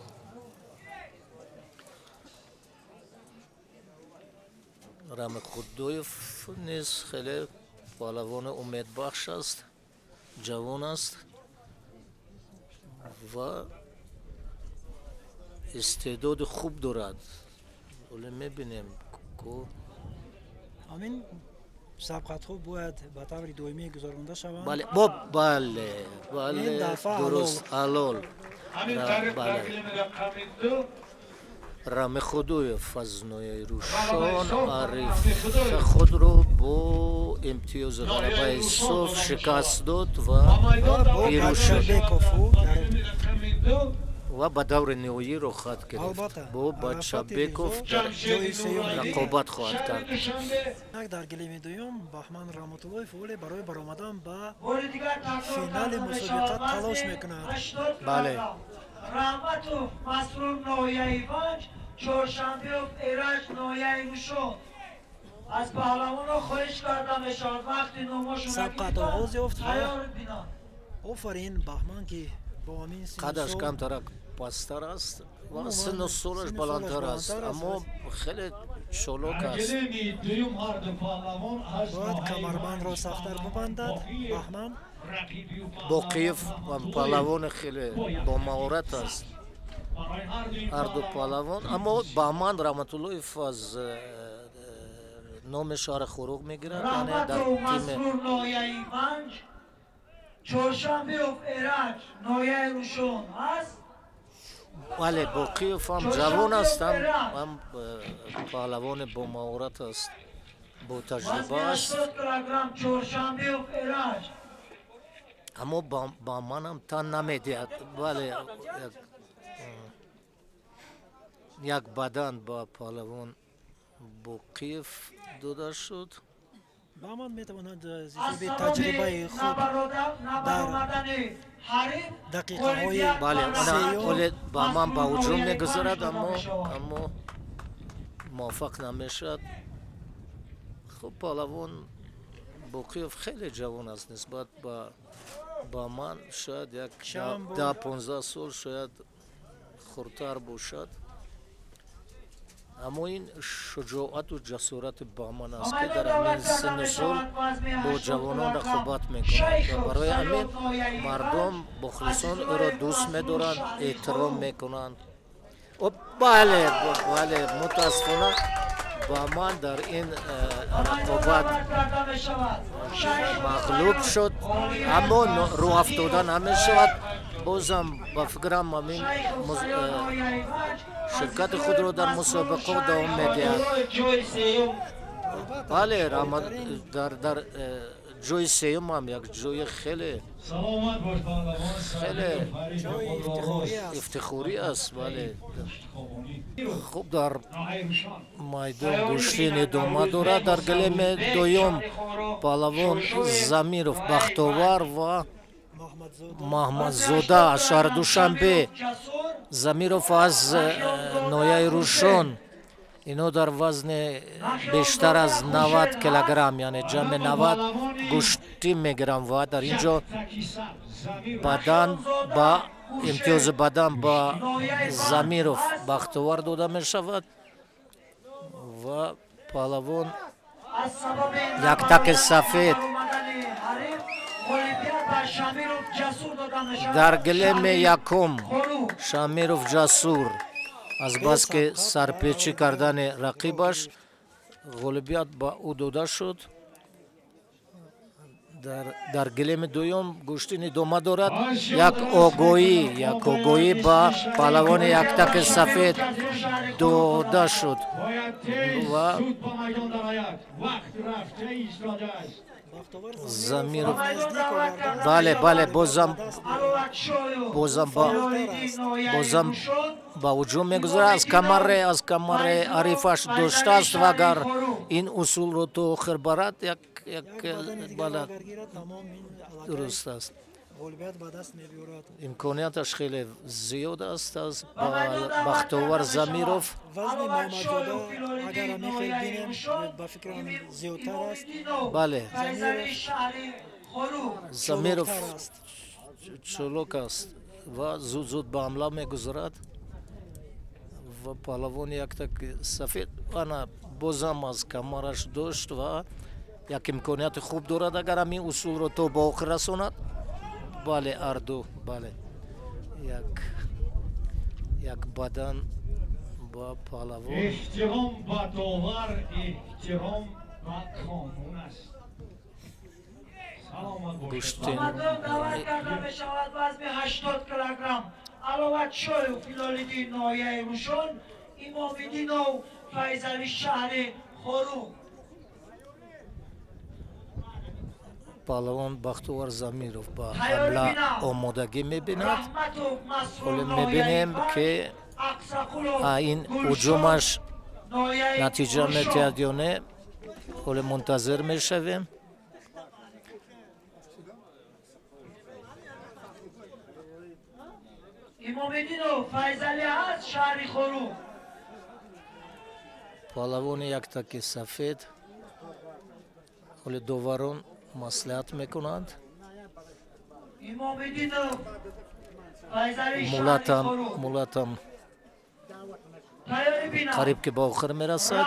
Рамихудоев низ хеле паҳлавони умедбахш аст, ҷавон аст ва истеъдоди хуб дорад. Оле мебинем ку. Ҳамин сабқатҳо бояд ба таври доимӣ гузаронда шаванд. Бале, бо бале, бале. Ин дафъа. Дуруст, алол. Ҳамин тариқ Бале. дар гилеми рақами ду Рамихудоев аз ноҳияи Рӯшон ҳарифи худро бо имтиёзи ғалабаи соф шикаст дод ва Ва бо пирӯз шуд. Бачабекову дар рақами ду Ва ба даври ниҳоӣ роҳхат гирифт. Албатта, Бо Арафати Бачабеков Резо дар ҷои сеюм. рақобат хоҳад кард. Душанбе. Як дар гилеми дуюм Баҳман Раҳматуллоев оле барои баромадан ба Бори дигар такрор финали карда мусобиқа мешавад. талош Вазни мекунад. 80 Бале. килограмм. Раҳматов Масрур, ноҳияи Ванҷ, Чоршанбеев Эраҷ, ноҳияи Рӯшон. Аз паҳлавонҳо хоҳиш карда мешавад, вақти номошон Сабқат оғоз ёфт ва тайёр бинанд. Офарин, Баҳман, ки Қадаш камтарак пасттар аст ва синну солаш баландтар аст, аммо хеле чолок аст. Бояд камарбандро сахттар бибандад Баҳман. Боқиев паҳлавони хеле бомаҳорат аст, ҳарду паҳлавон. Аммо Баҳман Раҳматуллоев аз номи шаҳри Хоруғ мегирад, яъне дар тими Чоршанбеев Эраҷ, ноҳияи Рӯшон ҳаст. Бале, Боқиев ҳам ҷавон аст, ҳам паҳлавони бомаҳорат аст, ботаҷриба аст. Аммо ба манам тан намедиҳад. Бале, як бадан ба паҳлавон Боқиев дода шуд. Баҳман метавонад ҳисоби таҷрибаи худ дар дақиқаҳои Бале, оле Баҳман ба ҳуҷум мегузарад, аммо муваффақ намешавад. Хуб, паҳлавон Боқиев хеле ҷавон аст нисбат ба ман, шояд як 10-15 сол шояд хурдтар бошад. Аммо ин шуҷоату ҷасорати Баҳман аст, ки дар ҳамин синну сол бо ҷавонон рақобат мекунад ва барои ҳамин мардум, мухлисон ӯро дӯст медоранд, эҳтиром мекунанд. Бале, бале, мутаассифона Баҳман дар ин рақобат мағлуб шуд, аммо рӯҳафтода намешавад. Бозам ба фикрам ҳамин ширкати худро дар мусобиқо давом медиҳад. Бале, дар ҷои сеюм ҳам як ҷои хеле хеле ифтихорӣ аст. Бале, хуб, дар майдон гӯштин идома дорад. Дар гилеми дуюм паҳлавон Замиров Бахтовар ва Маҳмадзода аз шаҳри Душанбе, Замиров аз ноҳияи Рӯшон. Ино дар вазни бештар аз 90 килограмм, яъне ҷамъи 90 гӯштӣ мегиранд ва дар ин ҷо бадан ба имтиёзи бадан ба Замиров Бахтовар дода мешавад ва паҳлавон яктаки сафед дар гилеми якум Шамиров Ҷасур азбаски сарпечӣ кардани рақибаш ғолибият ба ӯ дода шуд. Дар гилеми дуюм гӯштин идома дорад. Як огоҳӣ ба паҳлавони яктаки сафед дода шуд ва Замиров, бале, бале, бозам ба ҳуҷум мегузарад. Аз камари ҳарифаш доштааст ва агар ин усулро то охир барад, як балад дуруст аст. Имконияташ хеле зиёд аст аз Бахтовар Замиров. Вазни Маҳмадзода агар ҳамин хел бинем, ба фикрам зиёдтар аст. Бале, Замиров чолок аст ва зуд зуд ба ҳамла мегузарад ва паҳлавони яктак сафед ана бозам аз камараш дошт ва як имконияти хуб дорад агар ҳамин усулро то ба охир расонад. Бале, ҳарду, бале, як бадан ба паҳлавон. Эҳтиром ба довар, эҳтиром ба қонун аст. Саломат бошед. Даъват карда мешавад вазни 80 килограмм Аловатшоев Ҳилолиддин, ноҳияи Рӯшон, Имомиддинов Файзали, шаҳри Хоруғ. Паҳлавон Бахтовар Замиров ба ҳамла омодагӣ мебинад. Ҳоло мебинем, ки ин ҳуҷумаш натиҷа метиҳад ё не. Ҳоло мунтазир мешавем. Имомиддинов Файзали ҳаст, шаҳри Хоруғ. Паҳлавони яктаки сафед ҳоли доварон маслиҳат мекунанд. Имомиддинов Мулатам қариб ки ба охир мерасад.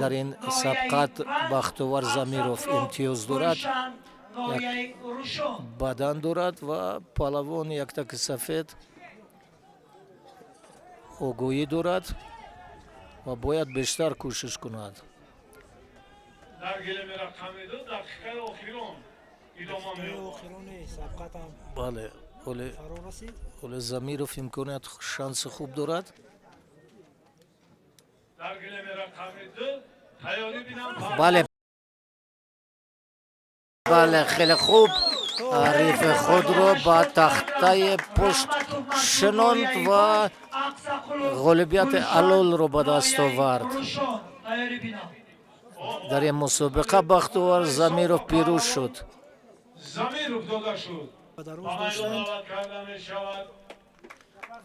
Дар ин сабқат Бахтовар Замиров имтиёз дорад, бадан дорад ва палавони яктаки сафед огоҳӣ дорад ва бояд бештар кӯшиш кунад. Бале, оле Замиров имконият, шанси хуб дорад. Бале, бале, хеле хуб ҳарифи худро ба тахтаи пушт шинонд ва ғолибияти алолро ба даст овард. Дар ин мусобиқа Бахтовар Замиров пирӯз шуд.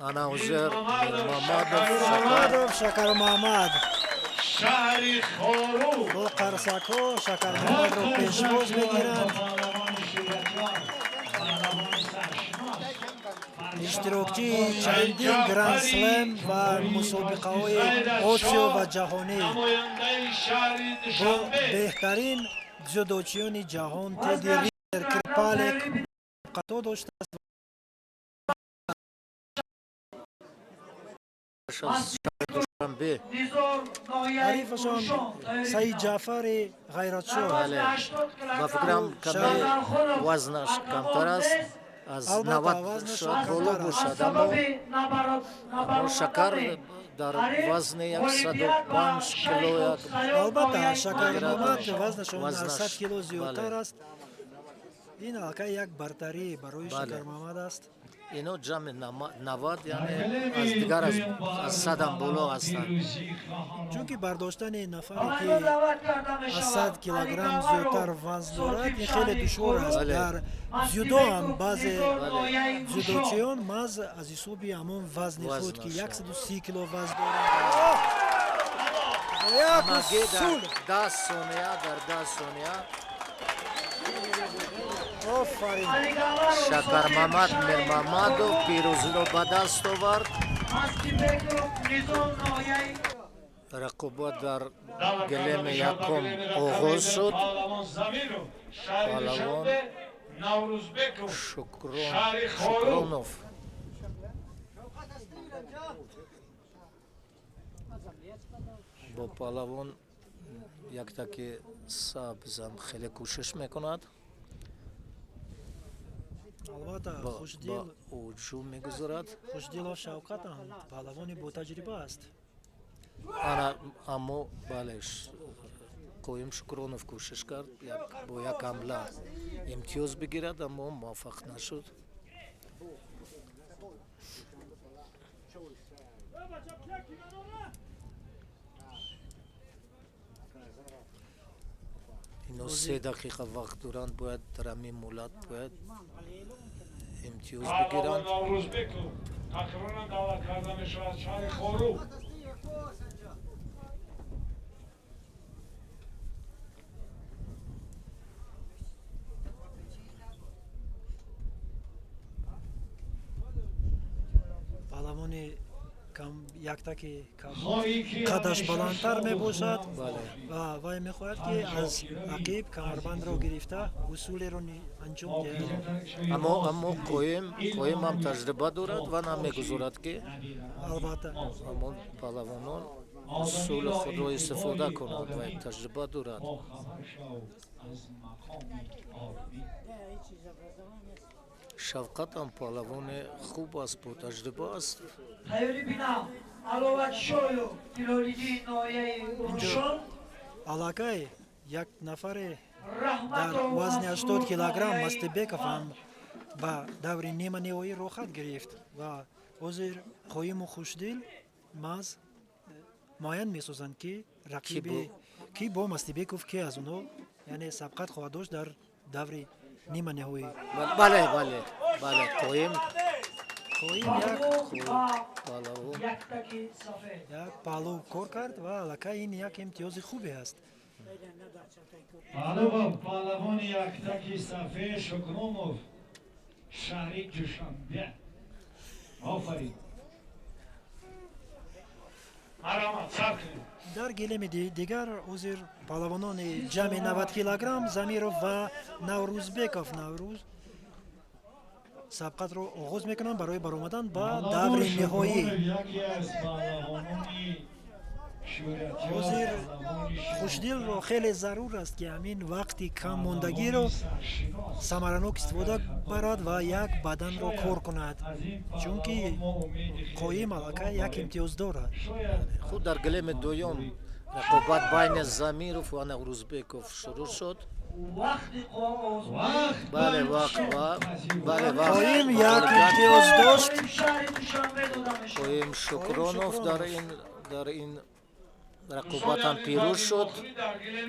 Ана ҳозир Мирмамадов Шакармамад бо қарсакҳо Шакармамадро пешвоз мегиранд. Иштирокчии чандин гранд-слэм ва мусобиқаҳои Осиё ва ҷаҳонӣ, бо беҳтарин дзюдочиёни ҷаҳон Теди Ридер, Крипалек қато доштааст. Ҳарифашон Саид Ҷаъфари Ғайратшоҳ. Ба фикрам, каме вазнаш камтар аст, аз 90 шояд боло бошад, аммо Шакар дар вазни 105 кило. Албатта, Шакармамад вазнашон аз 100 кило зиёдтар аст. Ин аллакай як бартарӣ барои Шакармамад аст. Ино ҷамъи 90, яъне аз дигар аз 100-ам боло ҳастанд. Чунки бардоштани нафаре ки аз 100 килограмм зиёдтар вазн дорад, ин хеле душвор аст. Дар дзюдо ҳам баъзе дзюдочиён маҳз аз ҳисоби ҳамон вазни худ, ки 130 кило вазн дорад, 10 сония, дар 10 сония Шакармамад Мирмамадов пирӯзиро ба даст овард. Рақобат дар гилеми якум оғоз шуд. Палавон Шукронов бо палавон яктаки сабзам хеле кӯшиш мекунад. Албатта, Хушдил ҳуҷум мегузорад. Хушдилов Шавкат ҳам паҳлавони ботаҷриба аст. Ана, аммо бале, Қоим Шукронов кӯшиш кард бо як ҳамла имтиёз бигирад, аммо муваффақ нашуд. Ино 3 дақиқа вақт доранд, бояд дар ҳамин муҳлат бояд имтиёз бигиранд. Паҳлавони яктаки қадаш баландтар мебошад ва вай мехоҳад, ки аз ақиб камарбандро гирифта усулеро анҷом диҳад. Аммо Қоим ҳам таҷриба дорад ва намегузорад, ки албатта ҳамон паҳлавонон усули худро истифода кунанд ва таҷриба дорад. Шавқат ҳам паҳлавони хуб аст, бо таҷриба аст. Аллакай як нафаре дар вазни 80 килограмм Мастибеков ҳам ба даври ниманиҳоӣ роҳхат гирифт ва ҳозир Қоиму Хушдил маҳз муайян месозанд, ки рақиби ки бо Мастибеков, ки аз онҳо, яъне, сабқат хоҳад дошт дар даври ниманиҳоӣ. Бале, бале, бале, Қоим Қоим як паҳлӯ кор кард ва аллакай ин як имтиёзи хубе аст. Паҳлавони яктаки сафед Шукронов Шаҳри Душанбе. Офарин. Марҳамат, сар кунед. Дар гилеми дигар ҳозир палавонони ҷамъи 90 килограмм Замиров ва Наврӯзбеков Наврӯз сабқатро оғоз мекунанд барои баромадан ба даври ниҳоӣ. Яке аз паҳлавонони шӯҳратёр, Ҳозир паҳлавони Хушдилро хеле зарур аст, ки ҳамин вақти кам мондагиро саршинос. самаранок истифода барад ва як баданро кор кунад, Аз ин чунки паҳлавон мо умеди хеле Қоим аллакай як имтиёз дорад. Шояд Худ дар гилеми дуюм рақобат байни Замиров ва Наврӯзбеков шурӯъ шуд. Вақти қувва Вақт. Бале, вақт ва бале, вақт. Қоим як имтиёз дошт. Шаҳри Душанбе дода мешавад. Қоим Шукронов дар ин рақобат ҳам пирӯз шуд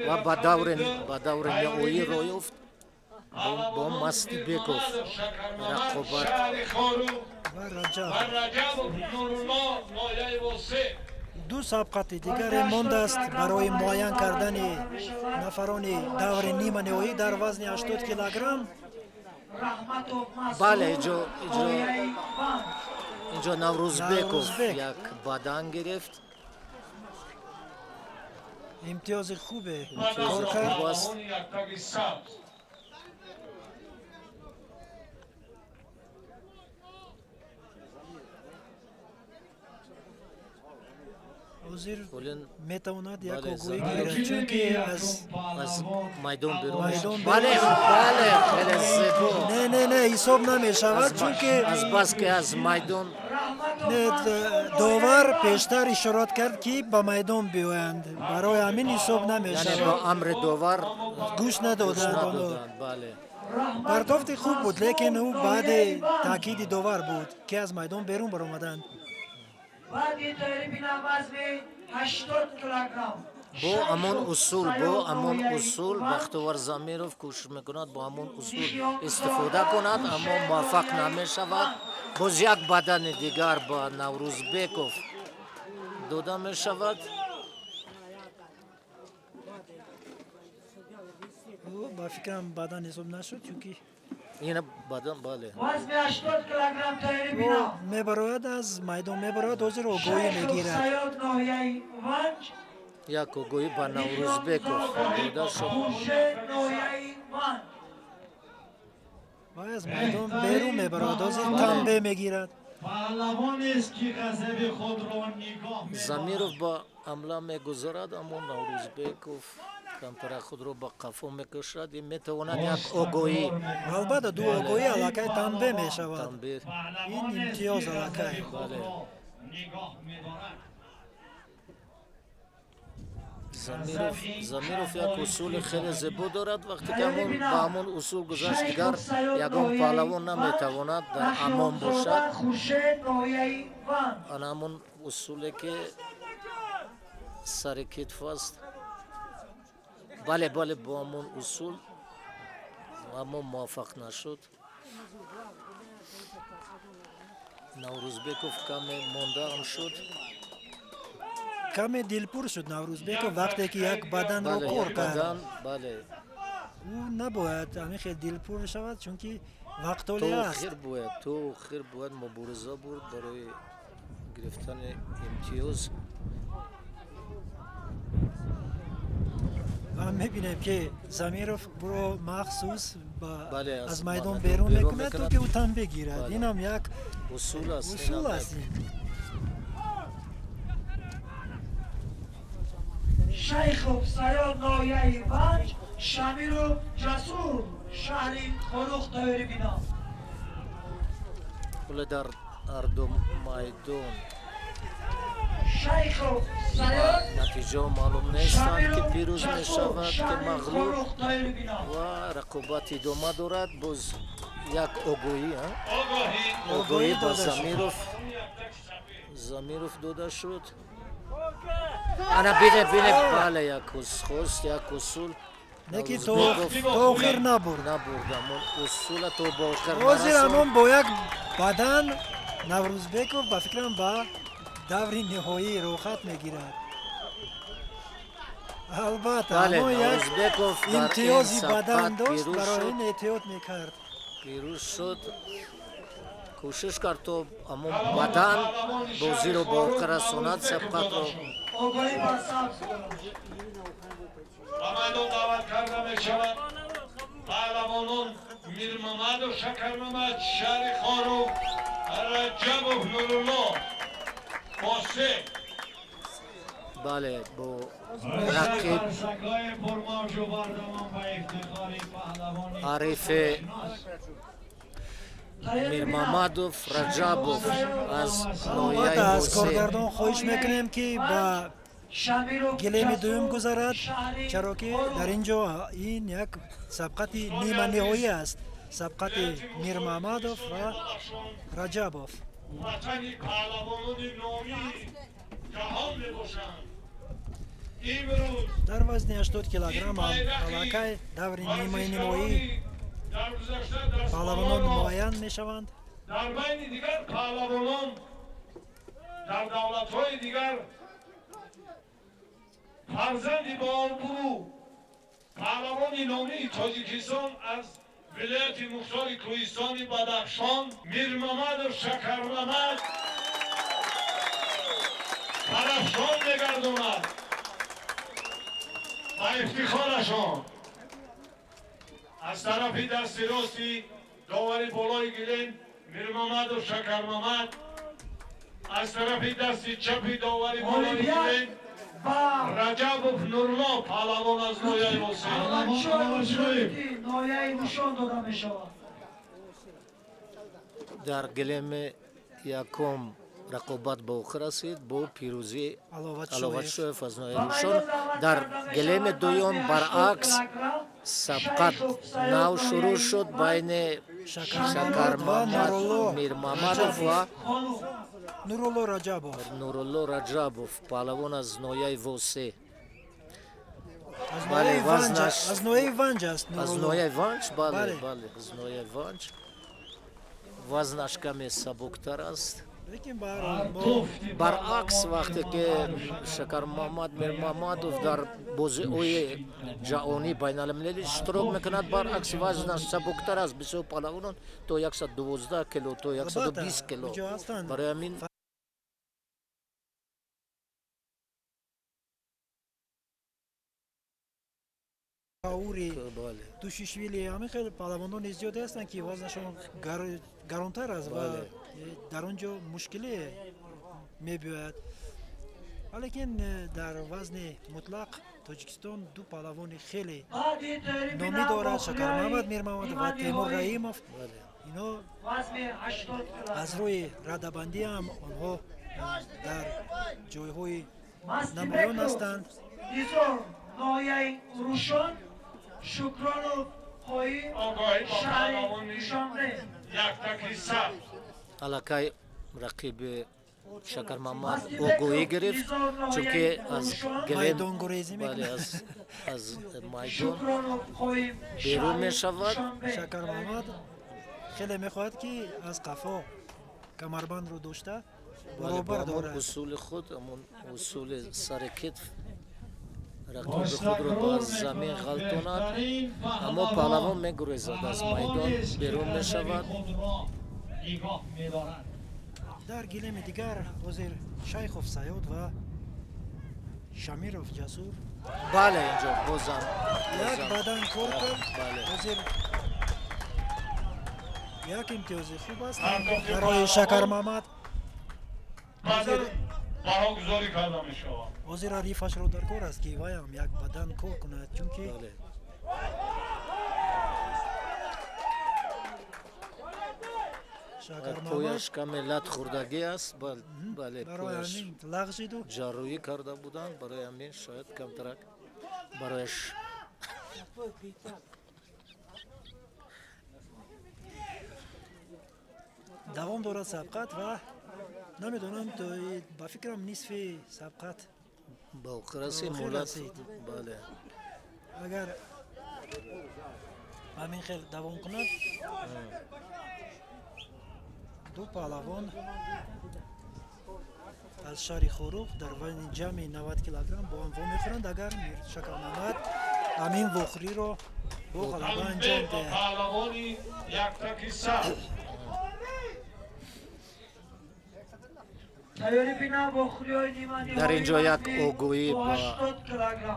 ва ба даври ниҳоӣ роҳ ёфт, бо Мастибеков рақобат. Шаҳри Хоруғ ва Раҷаб. ва Раҷабов Нурулло, ноҳияи Восеъ. Ду сабқати дигаре мондааст барои муайян кардани нафарони даври ниманиҳоӣ дар вазни 80 килограмм. Раҳматов Масуд, Бале, иҷо ноҳияи Ванҷ. инҷо Наврӯзбеков Наврӯзбек. як бадан гирифт. Имтиёзи хубе Имтиёзи кор кард. хуб аст. Паҳлавони яктаги сабз. Ҳозир Олин метавонад як Бале, огоҳӣ Замиров. гирад, чунки аз аз майдон берун Майдон бале берун. Бале, хеле зебо. Не, не, не, ҳисоб намешавад, чунки Аз бас ки аз майдон не, довар пештар ишорат кард, ки ба майдон биёянд, барои ҳамин ҳисоб Яъне бо намешавад. амри довар гӯш гӯш надоданд оно. Надоданд, бале. Партофти хуб буд, лекин ӯ баъди таъкиди довар буд, ки аз майдон берун баромаданд. Баъди тайёрӣ бинам вазни 80 килограмм. Бо ҳамон усул Бахтовар Замиров кӯшиш мекунад, бо ҳамон усул истифода кунад, аммо муваффақ намешавад. Боз як бадани дигар ба Наврӯзбеков дода мешавад. Ӯ, ба фикрам, баъдан ҳисоб нашуд, чунки Ина бадан, бале. Вазни 80 килограмм тайёрӣ ӯ бинам. мебарояд, аз майдон мебарояд, ҳозир огоҳӣ Шайхов мегирад. Саёд, ноҳияи Ванҷ. Як огоҳӣ ба Наврӯзбеков дода шуд. Хуршед, ноҳияи Ванҷ. Ва аз майдон берун мебарояд, ҳозир танбе мегирад. Паҳлавонест, ки ғазаби худро нигоҳ медорад. Замиров ба ҳамла мегузарад, аммо Наврӯзбеков камтара худро ба қафо мекашад. Ин метавонад як огоҳӣ. Албатта, ду огоҳӣ аллакай танбе мешавад. Танбе. Ин имтиёз аллакай. Бале. Нигоҳ медорад. Замиров як усули хеле зебо дорад. Вақте ки ҳамон ба ҳамон усул гузашт, дигар ягон паҳлавон наметавонад дар амон бошад. Хуршед, ноҳияи Ванҷ. Ана ҳамон усуле, ки сари китф аст, бале, бо ҳамон усул, аммо муваффақ нашуд. Наврӯзбеков каме мондаам шуд. Каме дилпур шуд Наврӯзбеков, вақте ки як баданро Бале, кор як кард. бадан, бале. Ӯ набояд ҳамин хел дилпур шавад, чунки вақт То оле аст. охир бояд, то охир бояд мубориза бурд барои гирифтани имтиёз. Ва мебинем, ки Замиров ӯро махсус Бале, аз майдон майдон берун берун мекунад, то мекунад. ки ӯ танбе гирад. Бале. Инам як Усул аст. усул Инам аст як ин. Шайхов Саёд, ноҳияи Ванҷ, Шамиров Ҷасур, шаҳри Хоруғ тайёрӣ бинам. Ҳоло дар ҳарду майдон Шайхов Саёд, натиҷаҳо маълум нестанд, ки Шамиров пирӯз Ҷасур, мешавад, ки шаҳри мағлуб. Хоруғ тайёрӣ бинам. Ва рақобат идома дорад. Боз як огоҳӣ, а? Огоҳӣ. Огоҳӣ ба дода шуд. Замиров дода шуд. Ана бине, бине, бале, як хост як усул. Не, ки то Наврӯзбеков то охир набурд. Набурд ҳамон усула, то ба охир Ҳозир нарасонд. ҳамон бо як бадан Наврӯзбеков, ба фикрам, ба даври ниҳоӣ роҳхат мегирад, албатта. Бале, Ҳамон як Наврӯзбеков дар ин имтиёзи бадан сабқат дошт, пирӯз барои шуд. ин эҳтиёт мекард. Пирӯз шуд, кӯшиш кард, то ҳамон бадан бозиро ба охир расонад, сабқатро. Огаҳӣ бар сабз. Ба майдон даъват карда мешавад паҳлавонон Мирмамадов Шакармамад, шаҳри Хоруғ, Раҷабов Нурулло, Босе. Бале, бо рақиб Қарсакҳои пурмавҷу бардамон ба ифтихори паҳлавони ҳарифи Мирмамадов Раҷабов аз ноҳияи Албатта, аз Восе. коргардон хоҳиш мекунем, ки ба Шамиров гилеми Ҷасур, дуюм гузарад, шаҳри чаро ки Хоруғ. дар ин ҷо ин як сабқати ниманиҳоӣ аст, сабқати Мирмамадов ва Раҷабов. Ватани паҳлавонони номии ҷаҳон мебошанд. Имрӯз Дар вазни 80 килограмм ҳам аллакай даври нимаи нимоӣ дар гузашта дар паҳлавонон муайян мешаванд. Дар байни дигар паҳлавонон дар давлатҳои дигар фарзанди бообрӯ, паҳлавони номии Тоҷикистон аз вилояти мухтори Кӯҳистони Бадахшон Мирмамадов Шакармамад парафшон мегардонад. Ба ифтихорашон, аз тарафи дасти рости довари болои гилем Мирмамадов Шакармамад, аз тарафи дасти чапи довари болои гилем Ғолибият ба Раҷабов Нурло, паҳлавон аз ноҳияи Восе. Алаватшои ноҳияи Рушон дода мешавад. Дар гилеми якум рақобат ба охир расид бо пирӯзии Аловатшоев. Аловатшоев аз ноҳияи Ба Рушон. майдон даъват Дар карда гилеми мешавад дуюм вазни 80 баръакс килограмм сабқат Шайхов Саёд, нав шурӯъ ноҳияи шуд Ванҷ, байни Шакармамад ва Шакармамад Нурулло Мирмамадов ва Хоруғ. Нурулло Раҷабов. Нурулло Раҷабов, паҳлавон аз ноҳияи Восе. Аз Бале, ноҳияи Ванҷ вазнаш аз ноҳияи Ванҷ аст аз Нурулло. ноҳияи Ванҷ, бале. Бале. Бале, аз ноҳияи Ванҷ, вазнаш каме сабуктар аст. Лекин баҳрҳол мо Баръакс, вақте ки Шакармамад Мирмамадов дар бозиҳои ҷаҳонӣ, байналмилалӣ иштирок мекунад, баръакс вазнаш сабуктар аст. Бисёр паҳлавонон то 112 кило, то 120 кило. Куҷо ҳастанд? Барои ҳамин Аури бале. Душишвили, ҳамин хел паҳлавонони зиёде ҳастанд, ки вазнашон гаронтар аст ва дар он ҷо мушкиле мебиёяд. Валекин дар вазни мутлақ Тоҷикистон ду паҳлавони хеле Баъди таърифи номӣ дорад: Шакармамад навохӯриҳои Мирмамадов ва Темур ниманиҳоӣ Раҳимов. Ино вазни 80 аз килограмм рӯи радабандӣ ҳам онҳо дар ҷойҳои намоён Мастибеков ҳастанд. Низом, ноҳияи Рушон, Шукронов Қоим, Огаҳӣ ба шаҳри паҳлавони Душанбе. яктаки сабз. Аллакай рақиби Шакармамад Мастибеков огоҳӣ гирифт, Низом, чунки ноҳияи аз Рушон, гилем Майдонгурезӣ бале, мекунад. аз майдон Шукронов Қоим, берун шаҳри мешавад. Душанбе. Шакармамад хеле мехоҳад, ки аз қафо камарбандро дошта Бале, бо баробар ҳамон дорад. усули худ, ҳамон усули сари китф рақиби худро ба замин ғалтонад, аммо паҳлавон мегурезад, аз майдон берун мешавад. Нигоҳ медорад. Дар гилеми дигар ҳозир Шайхов Саёд ва Шамиров Ҷасур. Бале, инҷо бозам Як бозам. бадан кор кард. Бале. Ҳозир як имтиёзи хуб аст Пардохти барои паҳлавон. Шакармамад. Баъдан баҳогузорӣ карда мешавад. Ҳозир ҳарифашро дар кор аст, ки вайам як бадан кор кунад, чунки Бале. Шакармамад Пояш каме лат хӯрдагӣ аст, бале. Барои Пояш ҳамин лағжиду. ҷарроҳӣ карда буданд, барои ҳамин шояд камтарак барояш. Давом дорад сабқат ва намедонам, ба фикрам, нисфи сабқат ба охир расид. Ба охир Муҳлат расид. Бале. Агар ҳамин хел давом кунад, ду паҳлавон аз шаҳри Хоруғ дар вазни ҷамъи 90 килограмм бо ҳам вомехӯранд. Агар Шакармамад ҳамин вохӯриро бо ғалаба анҷом диҳад. Паҳлавони яктаки сабз. Дар ин ҷо як огоҳӣ ба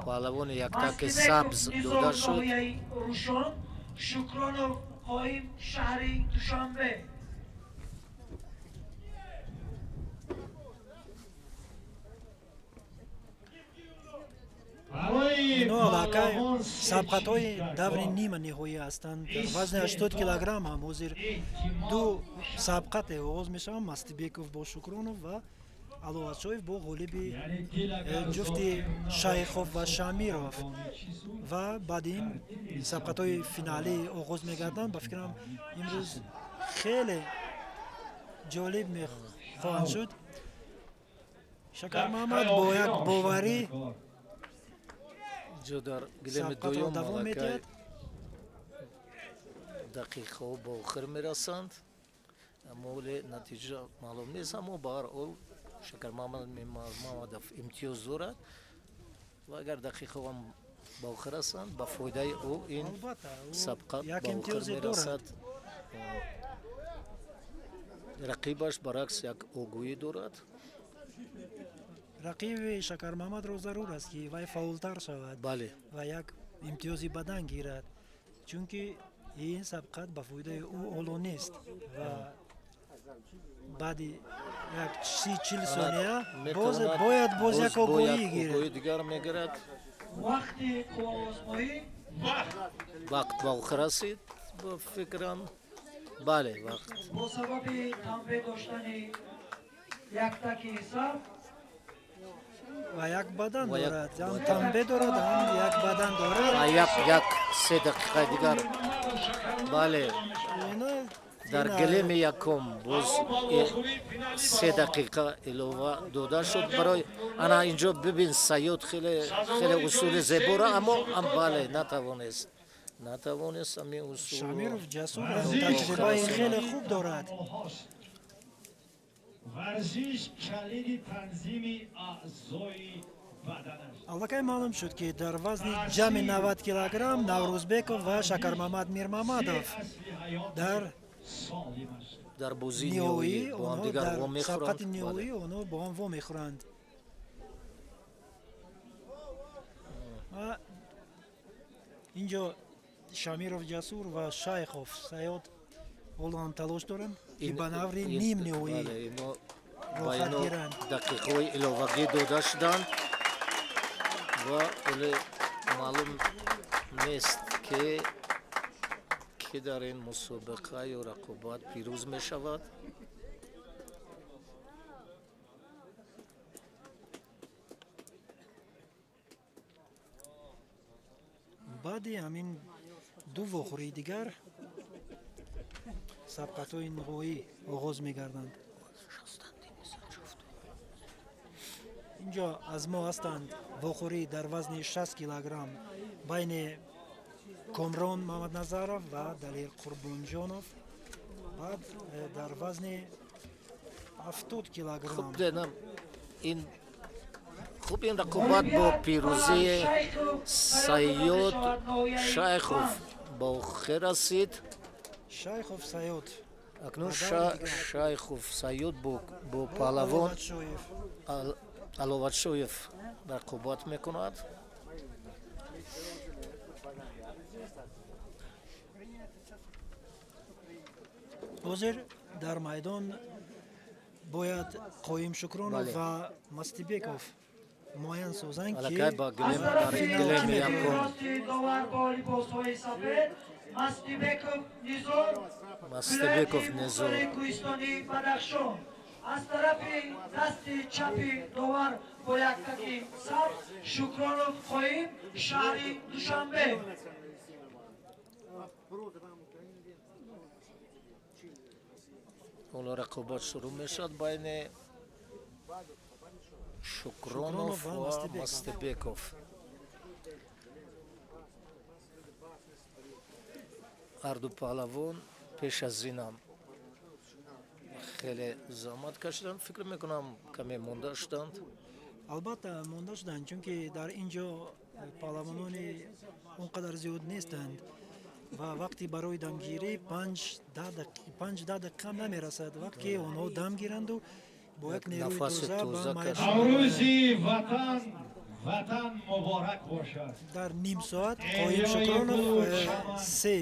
паҳлавони яктаки сабз дода шуд. Шукронов Қоим, шаҳри Душанбе. Ино аллакай сабқатҳои даври нима ниҳоӣ ҳастанд. Дар вазни 80 килограмм ҳам ҳозир ду сабқате оғоз мешаванд: Мастибеков бо Шукронов ва Аловатшоев бо ғолиби ҷуфти Шайхов ва Шамиров. Ва баъди ин сабқатҳои финалӣ оғоз мегарданд. Ба фикрам, имрӯз хеле ҷолиб мехоҳанд шуд. Шакармаҳмад бо як боварӣ ҷо дар гилеми сабқатро дуюм давом аллакай медиҳад. Дақиқаҳо ба охир мерасанд, аммо ҳоле натиҷа маълум нест. Аммо ба ҳар ҳол Шакармаҳмад Мамадов имтиёз дорад ва агар дақиқаҳоам ба охир расанд, ба фоидаи ӯ ин Албатта, ӯ сабқат як ба охир имтиёзе дорад. мерасад. Рақибаш баръакс як огоҳӣ дорад. Рақиби Шакармаҳмадро зарур аст, ки вай фаъолтар шавад ва як имтиёзи бадан гирад, чунки ин сабқат ба фоидаи ӯ ҳоло нест ва баъди як 30-40 сония боз Метавонад бояд боз як боз бо огоҳӣ як гирад. огоҳии дигар мегирад. Вақти қувваозмоӣ. Вақт ба охир расид, ба фикрам. Бале, вақт. Бо сабаби танбеҳ доштани яктаки сабз Ва як бадан Ва як дорад, ҳам бадан. танбеҳ дорад, ҳам як бадан дорад. А як 3 дақиқаи дигар, бале. Дар гилеми якум боз 3 дақиқа илова дода шуд барои ана инҷо. Бибин, Саёд хеле хеле усули зебора, аммо бале, натавонист ҳамин усул. Шамиров ҷасур аст, таҷрибаи хеле хуб дорад. Варзиш калиди танзими аъзои бадан аст. Аллакай маълум шуд, ки дар вазни ҷамъи 90 килограмм Наврӯзбеков ва Шакармамад Мирмамадов Асли ҳаёт дар солим аст. Дар бозии ниҳоӣ ниҳоӣ бо онҳо ҳамдигар дар вомехӯранд. сабқати ниҳоӣ онҳо бо ҳам вомехӯранд. Ва инҷо Шамиров Ҷасур ва Шайхов Саёд ҳоло ҳам талош доранд, ки ба наври ним ниҳоӣ Ба роҳхат ино гиранд. дақиқаҳои иловагӣ дода шуданд ва ҳоле маълум нест, ки дар ин мусобиқа ё рақобат пирӯз мешавад. Баъди ҳамин ду вохӯрии дигар сабқатҳои ниҳоӣ оғоз мегарданд. Инҷо аз мо ҳастанд вохӯрӣ дар вазни 60 килограмм байни Комрон Мамадназаров ва Далер Қурбонҷонов, баъд дар вазни 70 килограмм. Хуб, денам ин хуб, ин рақобат бо пирӯзии Сайёд Шайхов ба охир расид. Шайхов Саёд Акнун ба даври дигар. Шайхов Сайёд бо паҳлавон Аловатшоев. Аловатшоев рақобат мекунад. Ҳозир дар майдон бояд Қоим Шукронов ва Мастибеков муайян созанд, ки Аллакай ба гилем дар финал кӣ гилеми мебарад. якум. Рости довар бо либосҳои сафед Мастибеков Низор, Мастибеков вилояти Низор. Мухтори Кӯҳистони Бадахшон. Аз тарафи дасти чапи довар бо яктаки сабз Шукронов Қоим, шаҳри Душанбе. Ҳоло рақобат шурӯъ мешавад байни Шукронов Шукронов ва ва Мастибеков. Мастибеков. Ҳарду паҳлавон пеш аз инам хеле заҳмат кашиданд, фикр мекунам, каме монда шуданд. Албатта, монда шуданд, чунки дар ин ҷо Паҳлавонони он қадар зиёд нестанд ва вақти барои дамгирӣ 5-10 дақиқа намерасад. Вақт ки онҳо дам гиранду бо як нерӯи тоза ба майдон. Наврӯзи ватан, ватан муборак бошад. Дар ним соат Қоим Шукронов се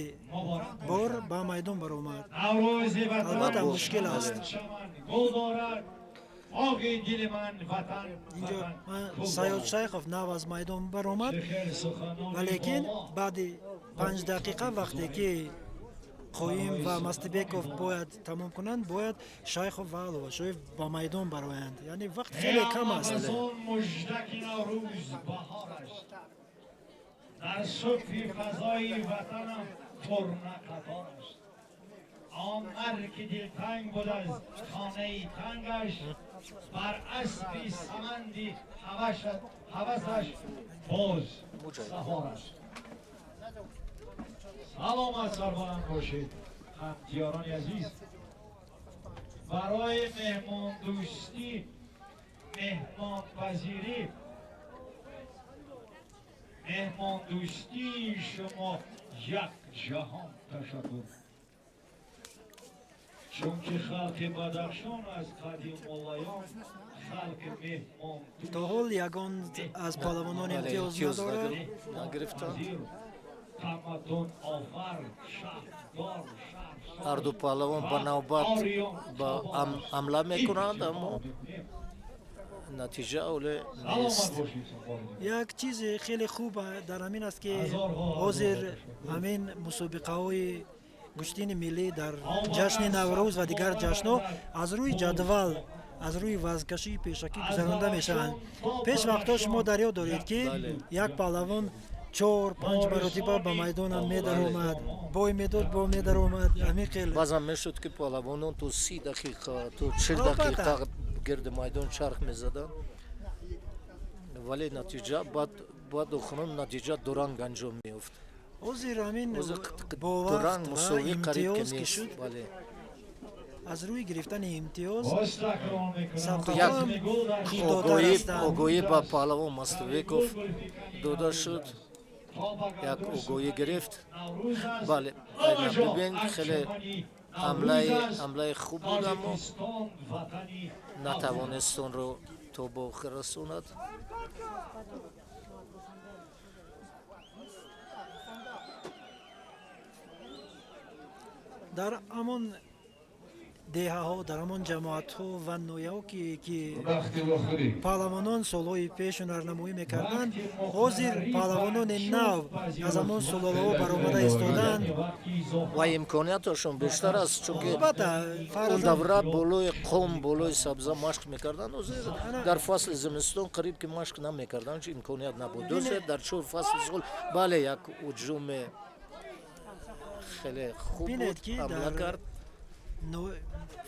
бор ба майдон баромад. Наврӯзи ватан, Албатта, мушкил аст. Гул дорад боғи дили ман, ватан. Инҷо Саёд Шайхов нав аз майдон баромад, валекин баъди 5 дақиқа, вақте ки Қоим ва Мастибеков бояд тамом кунанд, бояд Шайхов ва Аловашоев ба майдон бароянд, яъне вақт хеле кам аст. Муждаки Наврӯз баҳор аст, дар субҳи фазои ватанам турна қатор аст. Он ки дилтанг буд аз хонаи тангаш, бар аспи саманди ҳавасаш боз сафор аст. Саломат, сарбаланд бошед, ҳамдиёрони азиз. Барои меҳмондӯстӣ, меҳмонпазирӣ, меҳмондӯстии шумо як ҷаҳон ташаккур, чунки халқи Бадахшон аз қадимулайём халқи меҳмон То ҳол ягон аз паҳлавонон имтиёз надорад. Нагирифтанд. Тамаддун офар, шаҳрдор. Ҳарду паҳлавон ба навбат ба ҳамла мекунанд, аммо натиҷа оле нест. Як чизи хеле хуб дар ҳамин аст, ки ҳозир ҳамин мусобиқаҳои гӯштини миллӣ дар ҷашни Наврӯз ва дигар ҷашнҳо аз рӯи ҷадвал, аз рӯи вазнкашии пешакӣ гузаронда мешаванд. Пеш вақтҳо шумо дар ёд доред, ки як паҳлавон чор панҷ маротиба ба майдонам медаромад, бой медод, бо медаромад, ҳамин хел. Баъзан мешуд, ки паҳлавонон то 30 дақиқа, то 40 дақиқа гирди майдон чарх мезаданд, вале натиҷа баъд охирон натиҷа дуранг анҷом меёфт. Ҳозир ҳамин бо вақт ва имтиёз ки шуд, аз рӯи гирифтани имтиёз. Як огоҳӣ ба паҳлавон Мастубеков дода шуд, як огоҳӣ гирифт. Бале, бибин, хеле ҳамлаи хуб буд, аммо натавонист онро то ба охир расонад. Дар ҳамон деҳаҳо, дар ҳамон ҷамоатҳо ва ноҳияҳо, ки паҳлавонон солҳои пеш ҳунарнамоӣ мекарданд, ҳозир паҳлавонони нав аз ҳамон сулолаҳо баромада истодаанд. Ва имконияташон бештар аст, чунки он давра болои қом, болои сабза машқ мекарданд. Ҳозир дар фасли зимистон қариб ки машқ намекарданд, чун имконият набуд. Ҳозир дар чор фасли сол, бале, як ҳуҷуме хеле хуб буд, ҳамла кард.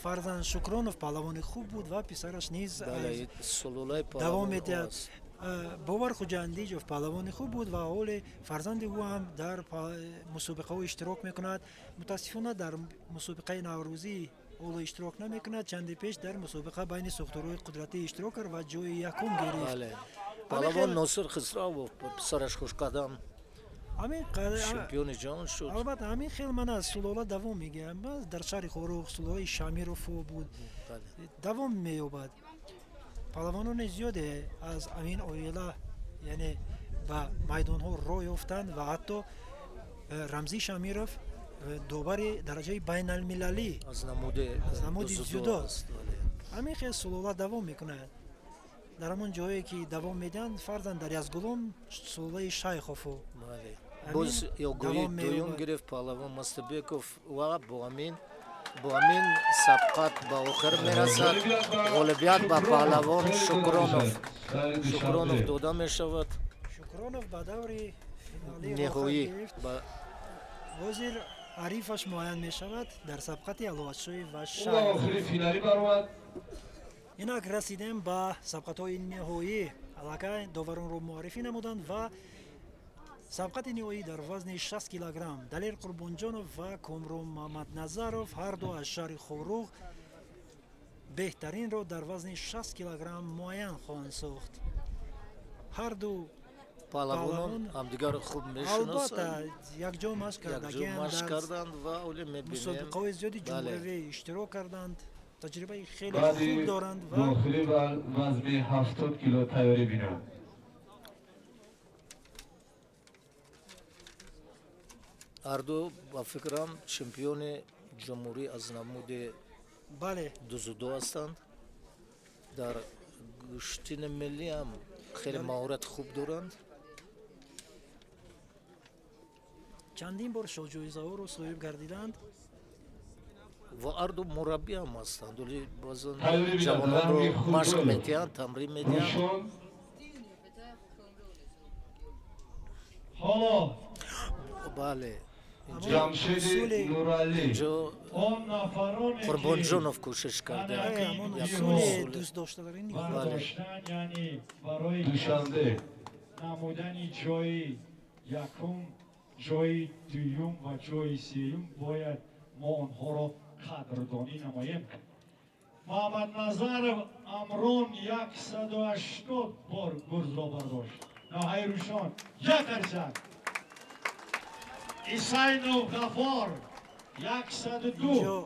Фарзан Шукронов паҳлавони хуб буд ва писараш низ давом медиҳад. Бовар Хуҷандиҷов паҳлавони хуб буд ва ҳоле фарзанди ӯ ҳам дар мусобиқаҳо иштирок мекунад. Мутаассифона, дар мусобиқаи наврӯзӣ ҳоло иштирок намекунад. Чанде пеш дар мусобиқа байни сохторҳои қудратӣ иштирок кард ва ҷои якум гирифт. Паҳлавон Носир Хисравов, писараш хушқадам, чемпиони ҷаҳон шуд. Албатта, ҳамин хел ман аз сулола давом мегирам. Дар шаҳри Хоруғ сулолаи Шамировҳо буд, давом меёбад. Паҳлавонони зиёде аз ҳамин оила, яъне, ба майдонҳо роҳ ёфтанд ва ҳатто Рамзӣ Шамиров довари дараҷаи байналмилалӣ аз намуди дзюдо. Ҳамин хел сулола давом мекунад. Дар ҳамон ҷое ки давом медиҳанд, фарзан дар Язгулом сулолаи Шайхову Боз огоҳии дуюм гирифт паҳлавон Мастабеков ва бо ҳамин сабқат ба охир мерасад. Ғолибият ба паҳлавон Шукронов дода мешавад. Шукронов ба даври ниҳоӣ. Ҳозир ҳарифаш муайян мешавад дар сабқати Аловатшоев ва Охири баромад. Инак расидем ба сабқатҳои ниҳоӣ. Аллакай доваронро муаррифӣ намуданд ва сабқати ниҳоӣ дар вазни 60 килограмм: Далер Қурбонҷонов ва Комрон Мамадназаров, ҳарду аз шаҳри Хоруғ, беҳтаринро дар вазни 60 килограмм муайян хоҳанд сохт. Ҳарду Паҳлавонон ҳамдигарро хуб мешиносанд. Албатта, якҷо машқ кардагианд, машқ дар карданд ва оле мебинем. Мусобиқаҳои зиёди Бале. ҷумҳуриявӣ иштирок карданд, таҷрибаи хеле баъди хуб доранд ва дохилӣ ва вазни 70 кило тайёрӣ бинанд. Ҳарду, ба фикрам, чемпиони ҷумҳурӣ аз намуди бале дзюдо ҳастанд. Дар гӯштини миллӣ ҳам хеле маҳорати хуб доранд. Чандин бор шоҳҷоизаҳоро соҳиб гардиданд. Ва ҳарду мураббӣ ҳам ҳастанд, вале баъзан Тайёрӣ бинанд. ҷавононро Ранги худро. машқ медиҳанд, тамрин медиҳанд. Рӯшон. Ҳоло Бале, Ҷамшеди Усули Нуралӣ. инҷо он нафароне ки Қурбонҷонов кӯшиш карда. Бале, ҳамон як усули усули. дӯстдоштатарини бардоштан, яъне барои Душанбе. намудани ҷои якум, ҷои дуюм ва ҷои сеюм бояд мо онҳоро қадрдонӣ намоем. Муҳаммадназаров Амрон 180 бор гурзро бардошт, ноҳияи Рӯшон, як қарсак. Исайнов Ғафор 102. Инҷо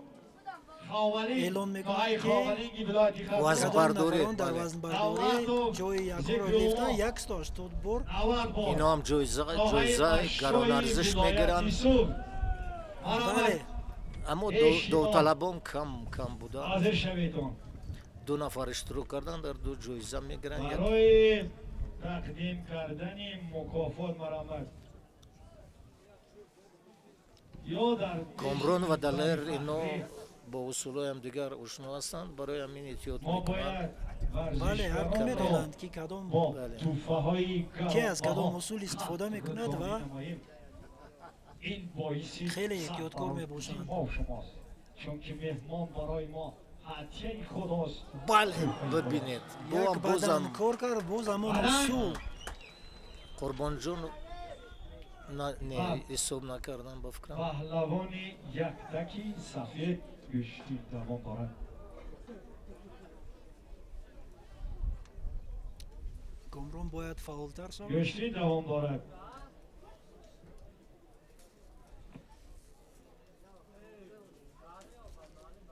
Ховалинг, эълон мекунанд, ноҳияи ки Ховалинги вилояти Хатлон. Вазнбардорӣ, кадом нафарон дар бале. вазнбардорӣ ҷои якумро гирифтанд, 180 бор. 90 бор. Ино ҳам ҷоизаи гаронарзиш мегиранд. Бале. Аммо довталабон кам кам буданд. Ҳозир шаведон. Ду нафар иштирок карданд, дар ду ҷоиза мегиранд. Барои тақдим кардани мукофот марҳамат ё дар Комрон ва Далер ино бо усулҳои ҳамдигар ошно ҳастанд, барои ҳамин эҳтиёт мо мекунанд. бояд Бале, ҳарду варзишгаронро медонанд, ки кадом бо Бале. тӯҳфаҳои ке аз кадом гаронбаҳо усул истифода мекунад ва қадрдонӣ намоем. Ин боиси хеле эҳтиёткор сарфарозии мебошанд. мо шумост, чунки меҳмон барои мо ҳадияи худост. Бале, бибинед, Як боам бозам бадан кор кард, боз ҳамон усул. Қурбонҷон не, ҳисоб накардам, ба фикрам. Паҳлавони яктаки сафед гӯштин давом дорад. Комрон бояд фаъолтар шавад. Гӯштин давом дорад.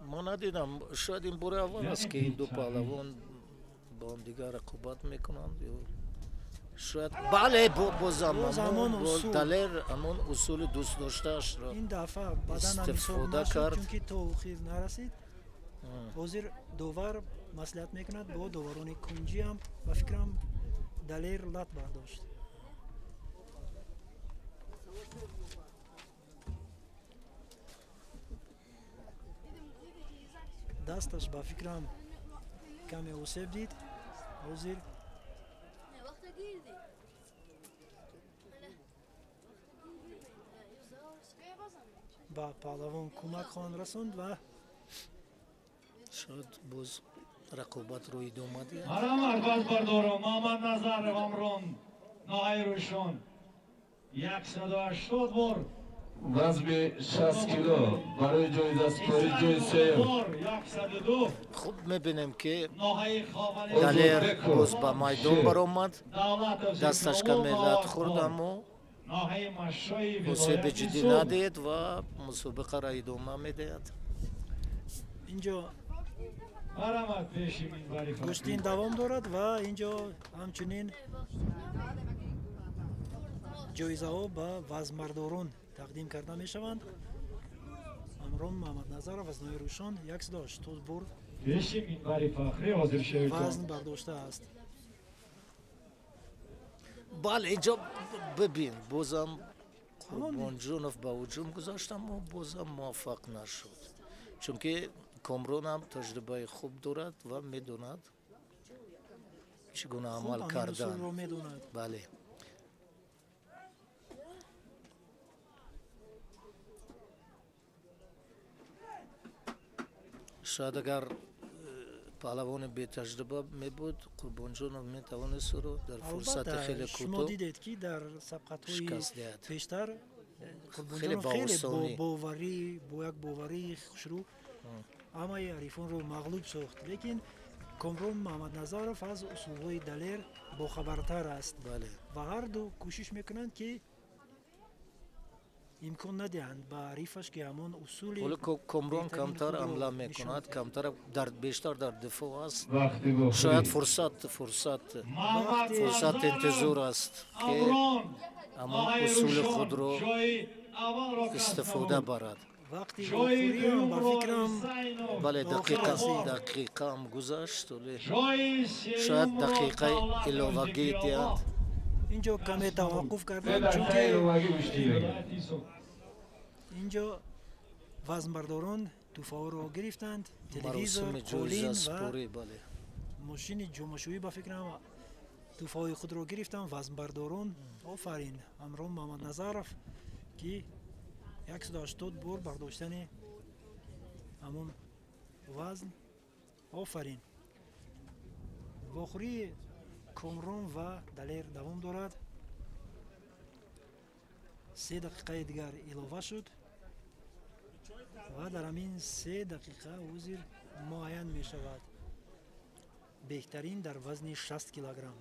Мо надидам, шояд ин бори аввал аст, ки ин ду паҳлавон бо ҳамдигар рақобат мекунанд ё шояд, бале, бозам Боз ҳамон усул. Далер ҳамон усули дӯстдоштаашро Ин дафъа бадан ҳам ҳисоб истифода нашуд, кард. чунки то охир нарасид. Ҳозир довар маслиҳат мекунад бо доварони кунҷиам. Ба фикрам, Далер лат бардошт. Дасташ, ба фикрам, каме осеб дид ҳозир. Вақта girdi. Ба паҳлавон кӯмак хоҳанд расонд ва Шояд боз рақобатро идома диҳад. Марҳамат, вазнбардорон. Муҳаммадназаров Амрон, ноҳияи Рӯшон, 180 бор. Вазни 60 кило барои ҷоизаспорӣ ҷои сеюм. Бор 102. Хуб, мебинем, ки ноҳияи Ховалинг. Далер боз ба майдон баромад. Давлатов Дасташ каме лат хӯрд, аммо ноҳияи Машои осеби вилояти ҷиддӣ Суғд. надид ва мусобиқаро идома медиҳад. Инҷо Марҳамат, пеши минбари фахрӣ. гӯштин давом дорад ва инҷо ҳамчунин ҷоизаҳо ба вазнбардорон тақдим карда мешаванд. Амрон Муҳаммадназаров аз ноҳияи Рӯшон 180 бор Пеши минбари фахрӣ ҳозир шаведон. вазн бардоштааст. Бале, инҷо бибин, бозам Қурбонҷонов ба ҳуҷум гузошт, аммо бозам муваффақ нашуд, чунки Комронам таҷрибаи хуб дорад ва медонад, чӣ гуна Хуб амал ҳамин кардан. усулро медонад. Бале. Шояд агар паҳлавони бетаҷриба мебуд, Қурбонҷонов метавонист ӯро дар фурсати Албатта, хеле шумо кӯтоҳ дидед, ки дар сабқатҳои шикаст диҳад. пештар Хеле Қурбонҷонов ба хеле бо осонӣ. боварӣ, бо як боварии хушрӯ ҳамаи ҳарифонро мағлуб сохт, лекин Комрон Муҳаммадназаров аз усулҳои Далер бохабартар аст. Ва ҳарду кӯшиш мекунанд, ки имкон надиҳанд ба ҳарифаш, ки ҳамон усули ҳоло Комрон беҳтарини камтар худро ҳамла нишон мекунад, диҳад. камтар дар, бештар дар дифоъ аст. Вақти вохӯрӣ. Шояд фурсат Муҳаммад фурсат Назаров интизор аст, ки Амрон ҳамон ноҳияи усули Рӯшон худро ҷои аввалро касб истифода намуд. барад. Вақти ҷои вохӯриам, ба дуюмро фикрам, Ҳусайнов Бале, ба охир дақиқа расид. Дақиқаам гузашт, вале ҷои шояд сеюмро дақиқаи Давлат иловагӣ диҳанд. Инҷо каме таваққуф Се карданд, дақиқа чунки иловагӣ гӯштӣ бигирад. Вилояти Суғд. инҷо вазнбардорон тӯҳфаҳоро гирифтанд: телевизор, Маросими қолин ва ҷоизаспорӣ, бале. мошини ҷомашӯӣ. Ба фикрам, тӯҳфаҳои худро гирифтанд вазнбардорон. Офарин, Амрон Муҳаммадназаров, ки 180 бор бардоштани ҳамон вазн. Офарин! Вохӯрии Комрон ва Далер давом дорад. 3 дақиқаи дигар илова шуд ва дар ҳамин 3 дақиқа ҳозир муайян мешавад беҳтарин дар вазни 60 килограмм.